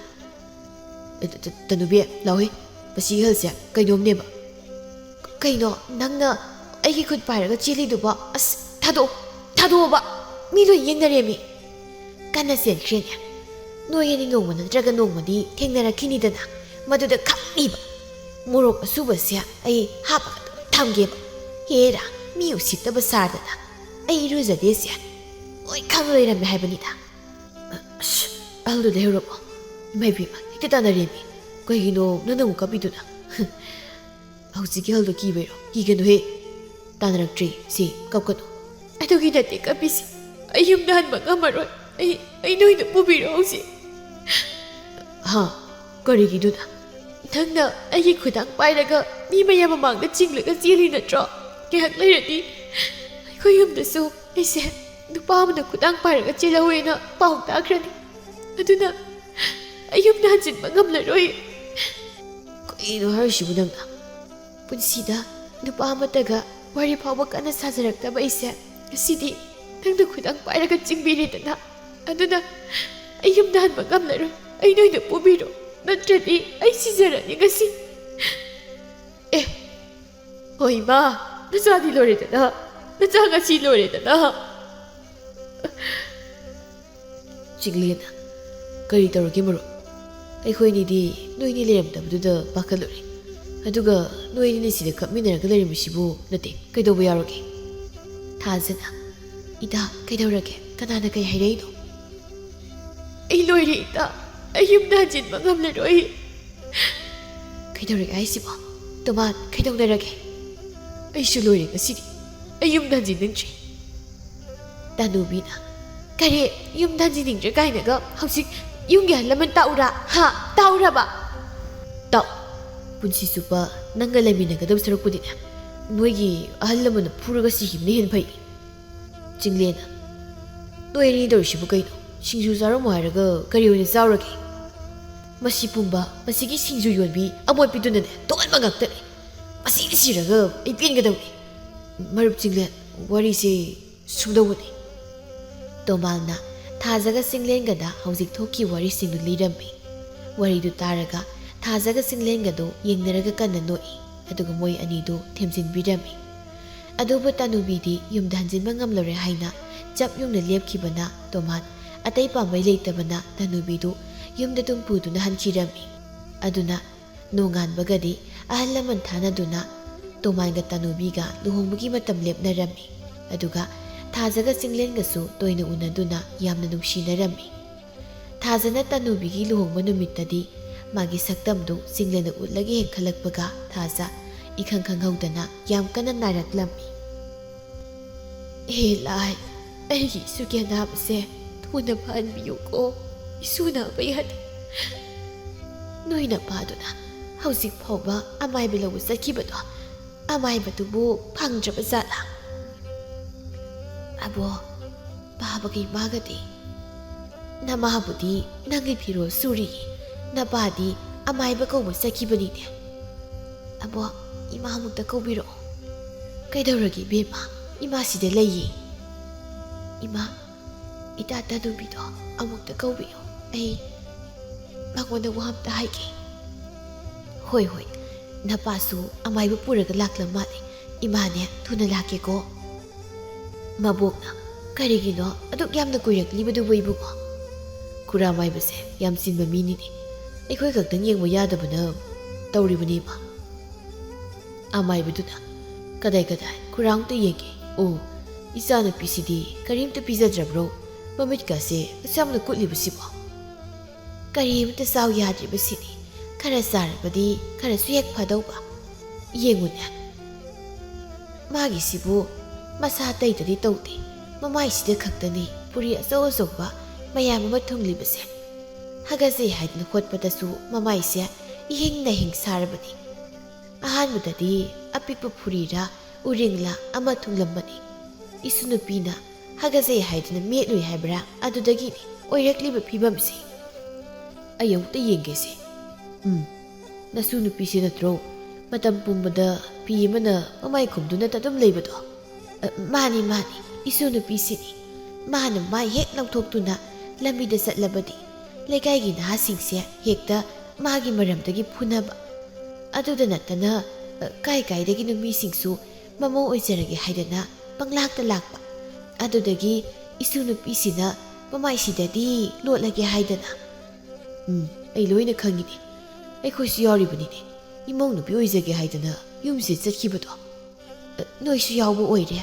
ꯇ-, ꯇ-, ꯇꯅꯨꯕꯤ, ꯂꯥꯎꯍꯦ꯫ ꯃꯁꯤꯒꯤ ꯑꯍꯜꯁꯦ ꯀꯩꯅꯣꯝꯅꯦꯕ꯫ ꯀꯩꯅꯣ ꯅꯪꯅ ꯑꯩꯒꯤ ꯈꯨꯠ ꯄꯥꯏꯔꯒ ꯆꯦꯜꯂꯤꯗꯨꯕꯣ? ꯑꯁ, ꯊꯥꯗꯣꯛꯑꯣ, ꯊꯥꯗꯣꯛꯑꯣꯕ꯫ ꯃꯤ ꯂꯣꯏ ꯌꯦꯡꯅꯔꯦꯃꯤ꯫ ꯀꯟꯅ ꯆꯦꯟꯈ꯭ꯔꯦꯅꯦ꯫ ꯅꯣꯏ ꯑꯅꯤ ꯅꯣꯡꯃ ꯅꯠꯇ꯭ꯔꯒ ꯅꯣꯡꯃꯗꯤ ꯊꯦꯡꯅꯔꯛꯈꯤꯅꯤꯗꯅ, ꯃꯗꯨꯗ ꯈꯪꯅꯤꯕ꯫ ꯃꯣꯔꯣꯛ ꯑꯁꯨꯕꯁꯦ ꯑꯩ ꯍꯥꯞꯄꯒ ꯑꯗꯨꯝ ꯊꯝꯒꯦꯕ꯫ ꯍꯦꯔꯥ, ꯃꯤ ꯎꯁꯤꯠꯇꯕ ꯁꯥꯗꯅ ꯑꯩ ꯏꯔꯨꯖꯗꯦꯁꯦ ꯂꯣꯏ ꯈꯪ ꯂꯩꯔꯝꯃꯦ ꯍꯥꯏꯕꯅꯤꯗ꯫ ꯑꯁ, ꯑꯍꯜꯗꯨ ꯂꯩꯍꯧꯔꯕꯣ? ꯏꯃꯥ ꯏꯕꯦꯝꯃ, ꯍꯦꯛꯇ ꯇꯥꯟꯅꯔꯦꯃꯤ꯫ ꯀꯩꯒꯤꯅꯣ ꯅꯪꯅ ꯑꯃꯨꯛ ꯀꯞꯄꯤꯗꯨꯅ? ꯍꯧꯖꯤꯛꯀꯤ ꯑꯍꯜꯗꯣ ꯀꯤꯕꯩꯔꯣ? ꯀꯤꯒꯅꯨꯍꯦ꯫ ꯇꯥꯟꯅꯔꯛꯇ꯭ꯔꯤ, ꯁꯤ ꯀꯞꯀꯅꯨ꯫ ꯑꯗꯨꯒꯤ ꯅꯠꯇꯦ ꯀꯞꯄꯤꯁꯤ꯫ ꯑꯩ ꯌꯨꯝꯗ ꯍꯟꯕ ꯉꯝꯃꯔꯣꯏ꯫ ꯑꯩ, ꯑꯩ ꯅꯣꯏꯗ ꯄꯨꯕꯤꯔꯣ ꯍꯧꯖꯤꯛ꯫ ꯍꯥ? ꯀꯔꯤꯒꯤꯗꯨꯅ? ꯅꯪꯅ ꯑꯩꯒꯤ ꯈꯨꯗꯥꯡ ꯄꯥꯏꯔꯒ ꯃꯤ ꯃꯌꯥꯝ ꯃꯃꯥꯡꯗ ꯆꯤꯡꯂꯒ ꯆꯦꯜꯂꯤ ꯅꯠꯇ꯭ꯔꯣ? ꯉꯥꯏꯍꯥꯛ ꯂꯩꯔꯗꯤ ꯑꯩꯈꯣꯏ ꯌꯨꯝꯗꯁꯨ ꯑꯩꯁꯦ ꯅꯨꯄꯥ ꯑꯃꯅ ꯈꯨꯗꯥꯡ ꯄꯥꯏꯔꯒ ꯆꯦꯜꯍꯧꯋꯦꯅ ꯄꯥꯎ ꯇꯥꯈ꯭ꯔꯅꯤ꯫ ꯑꯗꯨꯅ ꯑꯩ ꯌꯨꯝꯗ ꯍꯟꯖꯤꯟꯕ ꯉꯝꯂꯔꯣꯏ꯫ ꯀꯩꯅꯣ ꯍꯥꯏꯔꯤꯁꯤꯕꯨ ꯅꯪꯅ? ꯄꯨꯟꯁꯤꯗ ꯅꯨꯄꯥ ꯑꯃꯠꯇꯒ ꯋꯥꯔꯤ ꯐꯥꯎꯕ ꯀꯟꯅ ꯁꯥꯖꯔꯛꯇꯕ ꯑꯩꯁꯦ ꯉꯁꯤꯗꯤ ꯅꯪꯅ ꯈꯨꯗꯥꯡ ꯄꯥꯏꯔꯒ ꯆꯤꯡꯕꯤꯔꯦꯗꯅ꯫ ꯑꯗꯨꯅ ꯑꯩ ꯌꯨꯝꯗ ꯍꯟꯕ ꯉꯝꯂꯔꯣꯏ꯫ ꯑꯩ ꯅꯣꯏꯗ ꯄꯨꯕꯤꯔꯣ, ꯅꯠꯇ꯭ꯔꯗꯤ ꯑꯩ ꯁꯤꯖꯔꯅꯤ ꯉꯁꯤ꯫ ꯑꯦ, ꯍꯣꯏ ꯏꯃꯥ, ꯅꯆꯥꯗꯤ ꯂꯣꯏꯔꯦꯗꯅ, ꯅꯆꯥ ꯉꯁꯤ ꯂꯣꯏꯔꯦꯗꯅ꯫ ꯆꯤꯡꯂꯦꯟ, ꯀꯔꯤ ꯇꯧꯔꯒꯦ ꯃꯔꯨꯞ? ꯑꯩꯈꯣꯏꯅꯤꯗꯤ ꯅꯣꯏꯅꯤ ꯂꯩꯔꯝꯗꯕꯗꯨꯗ ꯄꯥꯈꯠꯂꯨꯔꯦ꯫ ꯑꯗꯨꯒ ꯅꯣꯏꯅꯤꯅ ꯁꯤꯗ ꯀꯞꯃꯤꯟꯅꯔꯒ ꯂꯩꯔꯝꯃꯤꯁꯤꯕꯨ ꯅꯠꯇꯦ, ꯀꯩꯗꯧꯕ ꯌꯥꯎꯔꯒꯦ? ꯊꯥꯖꯅ, ꯏꯇꯥ, ꯀꯩꯗꯧꯔꯒꯦ? ꯀꯅꯥꯅ ꯀꯩ ꯍꯥꯏꯔꯛꯏꯅꯣ? ꯑꯩ ꯂꯣꯏꯔꯦ ꯏꯇꯥ, ꯑꯩ ꯌꯨꯝꯗ ꯍꯟꯖꯤꯟꯕ ꯉꯝꯂꯔꯣꯏ꯫ ꯀꯩꯗꯧꯔꯒꯦ ꯍꯥꯏꯁꯤꯕꯣ? ꯇꯣꯃꯥꯟ, ꯀꯩꯗꯧꯅꯔꯒꯦ? ꯑꯩꯁꯨ ꯂꯣꯏꯔꯦ ꯉꯁꯤꯗꯤ꯫ ꯑꯩ ꯌꯨꯝꯗ ꯍꯟꯖꯤꯟꯅꯤꯡꯗ꯭ꯔꯦ꯫ ꯇꯥꯅꯨꯕꯤꯅ, ꯀꯔꯤ? ꯌꯨꯝꯗ ꯍꯟꯖꯤꯟꯅꯤꯡꯗ꯭ꯔꯦ ꯀꯥꯏꯅꯒ ꯍꯧꯖꯤꯛ ꯌꯨꯝꯒꯤ ꯑꯍꯜ ꯂꯃꯟ ꯇꯥꯛꯎꯔꯥ? ꯍꯥ? ꯇꯥꯎꯔꯕ? ꯇꯥꯎ꯫ ꯄꯨꯟꯁꯤ ꯆꯨꯞꯄ ꯅꯪꯒ ꯂꯩꯃꯤꯟꯅꯒꯗꯕ ꯁꯔꯨꯛꯄꯨꯗꯤꯅꯦ, ꯅꯣꯏꯒꯤ ꯑꯍꯜ ꯂꯃꯟꯅ ꯐꯨꯔꯒ ꯁꯤꯈꯤꯕꯅ ꯍꯦꯟꯅ ꯐꯩ꯫ ꯆꯤꯡꯂꯦꯟꯅ, ꯅꯣꯏ ꯑꯅꯤ ꯇꯧꯔꯤꯁꯤꯕꯨ ꯀꯩꯅꯣ? ꯁꯤꯡꯖꯨ ꯆꯥꯔꯝꯃꯣ ꯍꯥꯏꯔꯒ ꯀꯔꯤ ꯑꯣꯏꯅ ꯆꯥꯎꯔꯒꯦ? ꯃꯁꯤ ꯄꯨꯝꯕ, ꯃꯁꯤꯒꯤ ꯁꯤꯡꯖꯨ ꯌꯣꯟꯕꯤ ꯑꯃꯣꯠꯄꯤꯗꯨꯅꯅꯦ ꯇꯣꯛꯍꯟꯕ ꯉꯥꯛꯇꯅꯤ꯫ ꯃꯁꯤꯅ ꯁꯤꯔꯒ ꯑꯩ ꯄꯦꯟꯒꯗꯧꯅꯤ꯫ ꯃꯔꯨꯞ ꯆꯤꯡꯂꯦꯟ, ꯋꯥꯔꯤꯁꯦ ꯁꯨꯝꯗꯧꯕꯅꯤ꯫ ꯇꯣꯃꯥꯜꯅ ꯊꯥꯖꯒ ꯆꯤꯡꯂꯦꯟꯒꯗ ꯍꯧꯖꯤꯛ ꯊꯣꯛꯈꯤꯕ ꯋꯥꯔꯤꯁꯤꯡꯗꯨ ꯂꯤꯔꯝꯃꯤ꯫ ꯋꯥꯔꯤꯗꯨ ꯇꯥꯔꯒ ꯊꯥꯖꯒ ꯆꯤꯡꯂꯦꯟꯒꯗꯨ ꯌꯦꯡꯅꯔꯒ ꯀꯟꯅ ꯅꯣꯛꯏ꯫ ꯑꯗꯨꯒ ꯃꯣꯏ ꯑꯅꯤꯗꯨ ꯊꯦꯝꯖꯤꯟꯕꯤꯔꯝꯃꯤ꯫ ꯑꯗꯨꯕꯨ ꯇꯥꯅꯨꯕꯤꯗꯤ ꯌꯨꯝꯗ ꯍꯟꯖꯤꯟꯕ ꯉꯝꯂꯔꯣꯏ ꯍꯥꯏꯅ ꯆꯞ ꯌꯨꯡꯅ ꯂꯦꯞꯈꯤꯕꯅ ꯇꯣꯃꯥꯟ ꯑꯇꯩ ꯄꯥꯝꯕꯩ ꯂꯩꯇꯕꯅ ꯇꯅꯨꯕꯤꯗꯨ ꯌꯨꯝꯗ ꯑꯗꯨꯝ ꯄꯨꯗꯨꯅ ꯍꯟꯈꯤꯔꯝꯃꯤ꯫ ꯑꯗꯨꯅ ꯅꯣꯡꯉꯥꯟꯕꯒꯗꯤ ꯑꯍꯜ ꯂꯃꯟ ꯊꯥꯅꯗꯨꯅ ꯇꯣꯃꯥꯟꯒ ꯇꯅꯨꯕꯤꯒ ꯂꯨꯍꯣꯡꯕꯒꯤ ꯃꯇꯝ ꯂꯦꯞꯅꯔꯝꯃꯤ꯫ ꯑꯗꯨꯒ ꯊꯥꯖꯒ ꯆꯤꯡꯂꯦꯟꯒꯁꯨ ꯇꯣꯏꯅ ꯎꯅꯗꯨꯅ ꯌꯥꯝꯅ ꯅꯨꯡꯁꯤꯅꯔꯝꯃꯤ꯫ ꯊꯥꯖꯅ ꯇꯅꯨꯕꯤꯒꯤ ꯂꯨꯍꯣꯡꯕ ꯅꯨꯃꯤꯠꯇꯗꯤ ꯃꯥꯒꯤ ꯁꯛꯇꯝꯗꯨ ꯆꯤꯡꯂꯦꯟꯅ ꯎꯠꯂꯒ ꯍꯦꯟꯈꯠꯂꯛꯄꯒ ꯊꯥꯖ ꯏꯈꯪ ꯈꯪꯍꯧꯗꯅ ꯌꯥꯝ ꯀꯟꯅ ꯅꯥꯔꯛꯂꯝꯃꯤ꯫ "ꯍꯦ ꯂꯥꯏ, ꯑꯩꯒꯤ ꯏꯁꯨꯒꯤ ꯑꯅꯥꯕꯁꯦ ꯊꯨꯅ ꯐꯍꯟꯕꯤꯌꯨꯀꯣ꯫ ꯏꯁꯨ ꯅꯥꯕ ꯌꯥꯗꯦ꯫ ꯅꯣꯏ ꯅꯄꯥꯗꯨꯅ ꯍꯧꯖꯤꯛ ꯐꯥꯎꯕ ꯑꯃꯥꯏꯕ ꯂꯧꯕ ꯆꯠꯈꯤꯕꯗꯣ, ꯑꯃꯥꯏꯕꯗꯨꯕꯨ ꯐꯪꯗ꯭ꯔꯕ ꯖꯥꯠꯂꯥ?" "ꯑꯕꯣ, ꯄꯥꯕꯒ ꯏꯃꯥꯒꯗꯤ?" "ꯅꯃꯥꯕꯨꯗꯤ ꯅꯪꯒꯤ ꯐꯤꯔꯣꯜ ꯁꯨꯔꯤꯌꯦ, ꯅꯄꯥꯗꯤ ꯑꯃꯥꯏꯕ ꯀꯧꯕ ꯆꯠꯈꯤꯕꯅꯤꯅꯦ꯫ ꯑꯕꯣ, ꯏꯃꯥ ꯑꯃꯨꯛꯇ ꯀꯧꯕꯤꯔꯛꯑꯣ꯫" "ꯀꯩꯗꯧꯔꯒꯦ ꯏꯕꯦꯝꯃ? ꯏꯃꯥ ꯁꯤꯗ ꯂꯩꯌꯦ꯫" "ꯏꯃꯥ, ꯏꯇꯥ ꯇꯅꯨꯕꯤꯗꯣ ꯑꯃꯨꯛꯇ ꯀꯧꯕꯤꯌꯨ, ꯑꯩ ꯃꯉꯣꯟꯗ ꯋꯥ ꯑꯝꯇ ꯍꯥꯏꯒꯦ꯫" "ꯍꯣꯏ, ꯍꯣꯏ, ꯅꯄꯥꯁꯨ ꯑꯃꯥꯏꯕ ꯄꯨꯔꯒ ꯂꯥꯛꯂ ꯃꯥꯜꯂꯦ꯫ ꯏꯃꯥꯅꯦ, ꯊꯨꯅ ꯂꯥꯛꯀꯦꯀꯣ꯫" ꯃꯕꯣꯛꯅ, "ꯀꯔꯤꯒꯤꯅꯣ ꯑꯗꯨꯛ ꯌꯥꯝꯅ ꯀꯨꯏꯔꯛꯂꯤꯕꯗꯨꯕꯨ ꯏꯕꯨꯡꯉꯣ?" "ꯈꯨꯔꯥ ꯃꯥꯏꯕꯁꯦ ꯌꯥꯝ ꯆꯤꯟꯕ ꯃꯤꯅꯤꯅꯦ꯫ ꯑꯩꯈꯣꯏ ꯈꯛꯇꯪ ꯌꯦꯡꯕ ꯌꯥꯗꯕꯅ ꯇꯧꯔꯤꯕꯅꯦ ꯏꯃꯥ꯫" ꯑꯃꯥꯏꯕꯗꯨꯅ, "ꯀꯗꯥꯏ ꯀꯗꯥꯏ ꯈꯨꯔꯥ ꯑꯝꯇ ꯌꯦꯡꯒꯦ꯫ ꯑꯣ, ꯏꯆꯥꯅꯨꯄꯤꯁꯤꯗꯤ ꯀꯔꯤꯝꯇ ꯄꯤꯖꯗ꯭ꯔꯕ꯭ꯔꯣ? ꯃꯃꯤꯠꯀꯥꯁꯦ ꯑꯁꯨꯛ ꯌꯥꯝꯅ ꯀꯨꯠꯂꯤꯕꯁꯤꯕꯣ?" "ꯀꯔꯤꯝꯇ ꯆꯥꯎ ꯌꯥꯗ꯭ꯔꯤꯕꯁꯤꯗꯤ꯫ ꯈꯔ ꯆꯥꯔꯕꯗꯤ ꯈꯔꯁꯨ ꯍꯦꯛ ꯐꯗꯧꯕ꯫ ꯌꯦꯡꯉꯨꯅꯦ, ꯃꯥꯒꯤꯁꯤꯕꯨ ꯃꯁꯥ ꯑꯇꯩꯗꯗꯤ ꯇꯧꯗꯦ꯫ ꯃꯃꯥꯏꯁꯤꯗ ꯈꯛꯇꯅꯤ ꯐꯨꯔꯤ ꯑꯆꯧ ꯑꯆꯧꯕ ꯃꯌꯥꯝ ꯑꯃ ꯊꯨꯡꯂꯤꯕꯁꯦ꯫ ꯍꯥꯒꯠꯆꯩ ꯍꯥꯏꯗꯨꯅ ꯍꯣꯠꯄꯗꯁꯨ ꯃꯃꯥꯏꯁꯦ ꯏꯍꯤꯡ ꯅꯥꯍꯤꯡ ꯁꯥꯔꯕꯅꯤ꯫ ꯑꯍꯥꯟꯕꯗꯗꯤ ꯑꯄꯤꯛꯄ ꯐꯨꯔꯤꯔꯥ ꯎꯔꯤꯡꯂꯥ ꯑꯃ ꯊꯨꯡꯂꯝꯕꯅꯤ꯫ ꯏꯁꯨ ꯅꯨꯄꯤꯅ ꯍꯥꯒꯠꯆꯩ ꯍꯥꯏꯗꯨꯅ ꯃꯦꯠꯂꯨꯏ ꯍꯥꯏꯕ꯭ꯔꯥ, ꯑꯗꯨꯗꯒꯤꯅꯤ ꯑꯣꯏꯔꯛꯂꯤꯕ ꯐꯤꯕꯝꯁꯤ꯫ ꯑꯩ ꯑꯃꯨꯛꯇ ꯌꯦꯡꯒꯦꯁꯦ꯫ ꯎꯝ, ꯅꯁꯨ ꯅꯨꯄꯤꯁꯤ ꯅꯠꯇ꯭ꯔꯣ? ꯃꯇꯝ ꯄꯨꯝꯕꯗ ꯐꯤ ꯑꯃꯅ ꯃꯃꯥꯏ ꯈꯨꯝꯗꯨꯅꯇ ꯑꯗꯨꯝ ꯂꯩꯕꯗꯣ?" "ꯑ, ꯃꯥꯅꯤ, ꯃꯥꯅꯤ, ꯏꯁꯨ ꯅꯨꯄꯤꯁꯤꯅꯤ꯫ ꯃꯥꯅ ꯃꯥꯏ ꯍꯦꯛ ꯂꯧꯊꯣꯛꯇꯨꯅ ꯂꯝꯕꯤꯗ ꯆꯠꯂꯕꯗꯤ ꯂꯩꯀꯥꯏꯒꯤ ꯅꯍꯥꯁꯤꯡꯁꯦ ꯍꯦꯛꯇ ꯃꯥꯒꯤ ꯃꯔꯝꯗꯒꯤ ꯐꯨꯅꯕ꯫ ꯑꯗꯨꯗ ꯅꯠꯇꯅ, ꯑ, ꯀꯥꯏ ꯀꯥꯏꯗꯒꯤꯅꯣ ꯃꯤꯁꯤꯡꯁꯨ ꯃꯃꯧ ꯑꯣꯏꯖꯔꯒꯦ ꯍꯥꯏꯗꯅ ꯄꯪꯂꯥꯛꯇ ꯂꯥꯛꯄ꯫ ꯑꯗꯨꯗꯒꯤ ꯏꯁꯨ ꯅꯨꯄꯤꯁꯤꯅ ꯃꯃꯥꯏꯁꯤꯗꯗꯤ ꯂꯣꯠꯂꯒꯦ ꯍꯥꯏꯗꯅ꯫ ꯎꯝ, ꯑꯩ ꯂꯣꯏꯅ ꯈꯪꯉꯤꯅꯦ꯫ ꯑꯩꯈꯣꯏꯁꯨ ꯌꯥꯎꯔꯤꯕꯅꯤꯅꯦ꯫ ꯏꯃꯧ ꯅꯨꯄꯤ ꯑꯣꯏꯖꯒꯦ ꯍꯥꯏꯗꯅ ꯌꯨꯝꯁꯦ ꯆꯠꯈꯤꯕꯗꯣ꯫ ꯑ, ꯅꯣꯏꯁꯨ ꯌꯥꯎꯕ ꯑꯣꯏꯔꯦ꯫